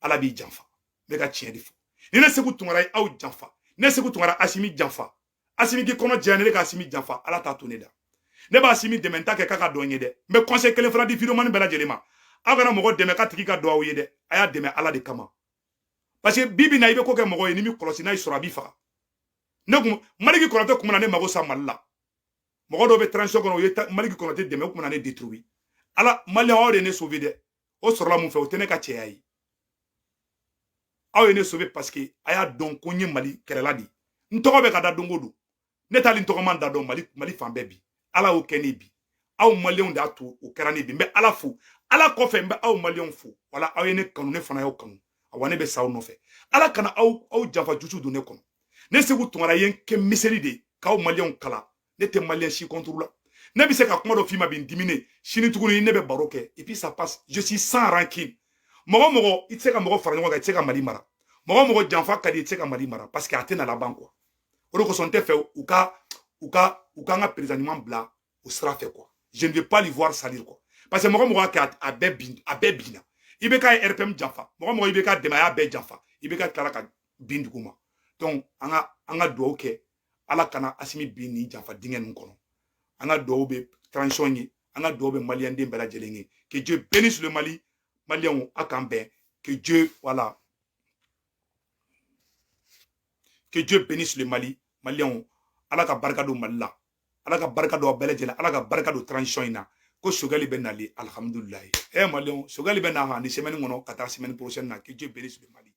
Ala b'i janfa. N bɛ ka tiɲɛ de fɔ. Ni ne Seku Tunkara ye aw janfa, ne Seku Tunkara Asimi janfa, Asimi k'i kɔnɔ jɛya, ne ka Asimi janfa, Ala t'a to ne da. Ne b'a Asimi dɛmɛ, n t'a kɛ k'a ka dɔn ye dɛ. N bɛ conseil kelen fana di vidéoman bɛɛ lajɛlen ma: aw kana mɔgɔ dɛmɛ k'a tigi ka dɔn aw ye dɛ, a y'a dɛmɛ Ala de kama, parce que bi bi na, i bɛ ko kɛ mɔgɔ ye, ni mi kɔlɔsi, n'a y'i sɔrɔ, a b'i faga. Ne kun Maliki Kɔnɔtɛ kun na, ne mago sa Mali la. Mɔgɔ dɔw bɛ transition kɔnɔ, u ye Maliki Kɔnɔtɛ dɛmɛ, o kun na ne détruire. Ala, Maliyɛn, aw de ye ne sauver dɛ. O sɔrɔla mun fɛ? O tɛ ne ka cɛya ye. Aw ye ne sauver parce que a y'a dɔn ko n ye Mali kɛlɛla de ye. N tɔgɔ bɛ ka da don o don, ne t'ale n tɔgɔman da dɔn Mali fan bɛɛ bi. Ala y'o kɛ ne bi, aw Maliyɛnw de y'a to o kɛra ne bi. N bɛ Ala fo, Ala kɔfɛ n bɛ aw Maliyɛnw fo. Wala aw ye ne kanu, ne fana y'aw kanu. Awa, ne bɛ sa aw nɔfɛ. Ala kana aw janfa jusu don ne kɔnɔ. Ne Seku Tunkara ye n kɛ miseli de k'aw Maliyɛnw kala. Ne tɛ Maliyɛn si contre la. Ne bɛ se ka kuma dɔ f'i ma bi, n diminen, sini tuguni ne bɛ baro kɛ, et puis ça passe. Je suis sans rancune. Mɔgɔ mɔgɔ i tɛ se ka mɔgɔ fara ɲɔgɔn kan, i tɛ se ka Mali mara. Mɔgɔ mɔgɔ janfa ka di, i tɛ se ka Mali mara, parce que a tɛ na laban quoi. O de kosɔn n tɛ fɛ u ka an ka président ɲuman bila o sira fɛ quoi. Je ne veux pas lui voir salir quoi, parce que mɔgɔ mɔgɔ y'a kɛ, a bɛɛ bin, a bɛɛ binna. IBK ye RPM janfa, mɔgɔ mɔgɔ IBK dɛmɛ, a y'a bɛɛ janfa. IBK tilala ka bin dugu ma. Donc an ka dugawu kɛ, Ala kana Asimi bin nin janfa dingɛ ninnu kɔnɔ. An ka dugawu bɛ transition ye, an ka dugawu bɛ maliyɛnden bɛɛ lajɛlen ye. Que Dieu bénisse le Mali. Maliyɛnw, a k'an bɛn. Que Dieu, voilà, que Dieu bénisse le Mali. Maliyɛnw, Ala ka barika don Mali la, Ala ka barika don aw bɛɛ lajɛlen, Ala ka barika don transition in na. Ko Choguel bɛ nali, alihamudulilayi. Maliyɛnw, Choguel bɛ na ni semaine kɔnɔ ka taa semaine prochaine na. Que Dieu bénisse le Mali.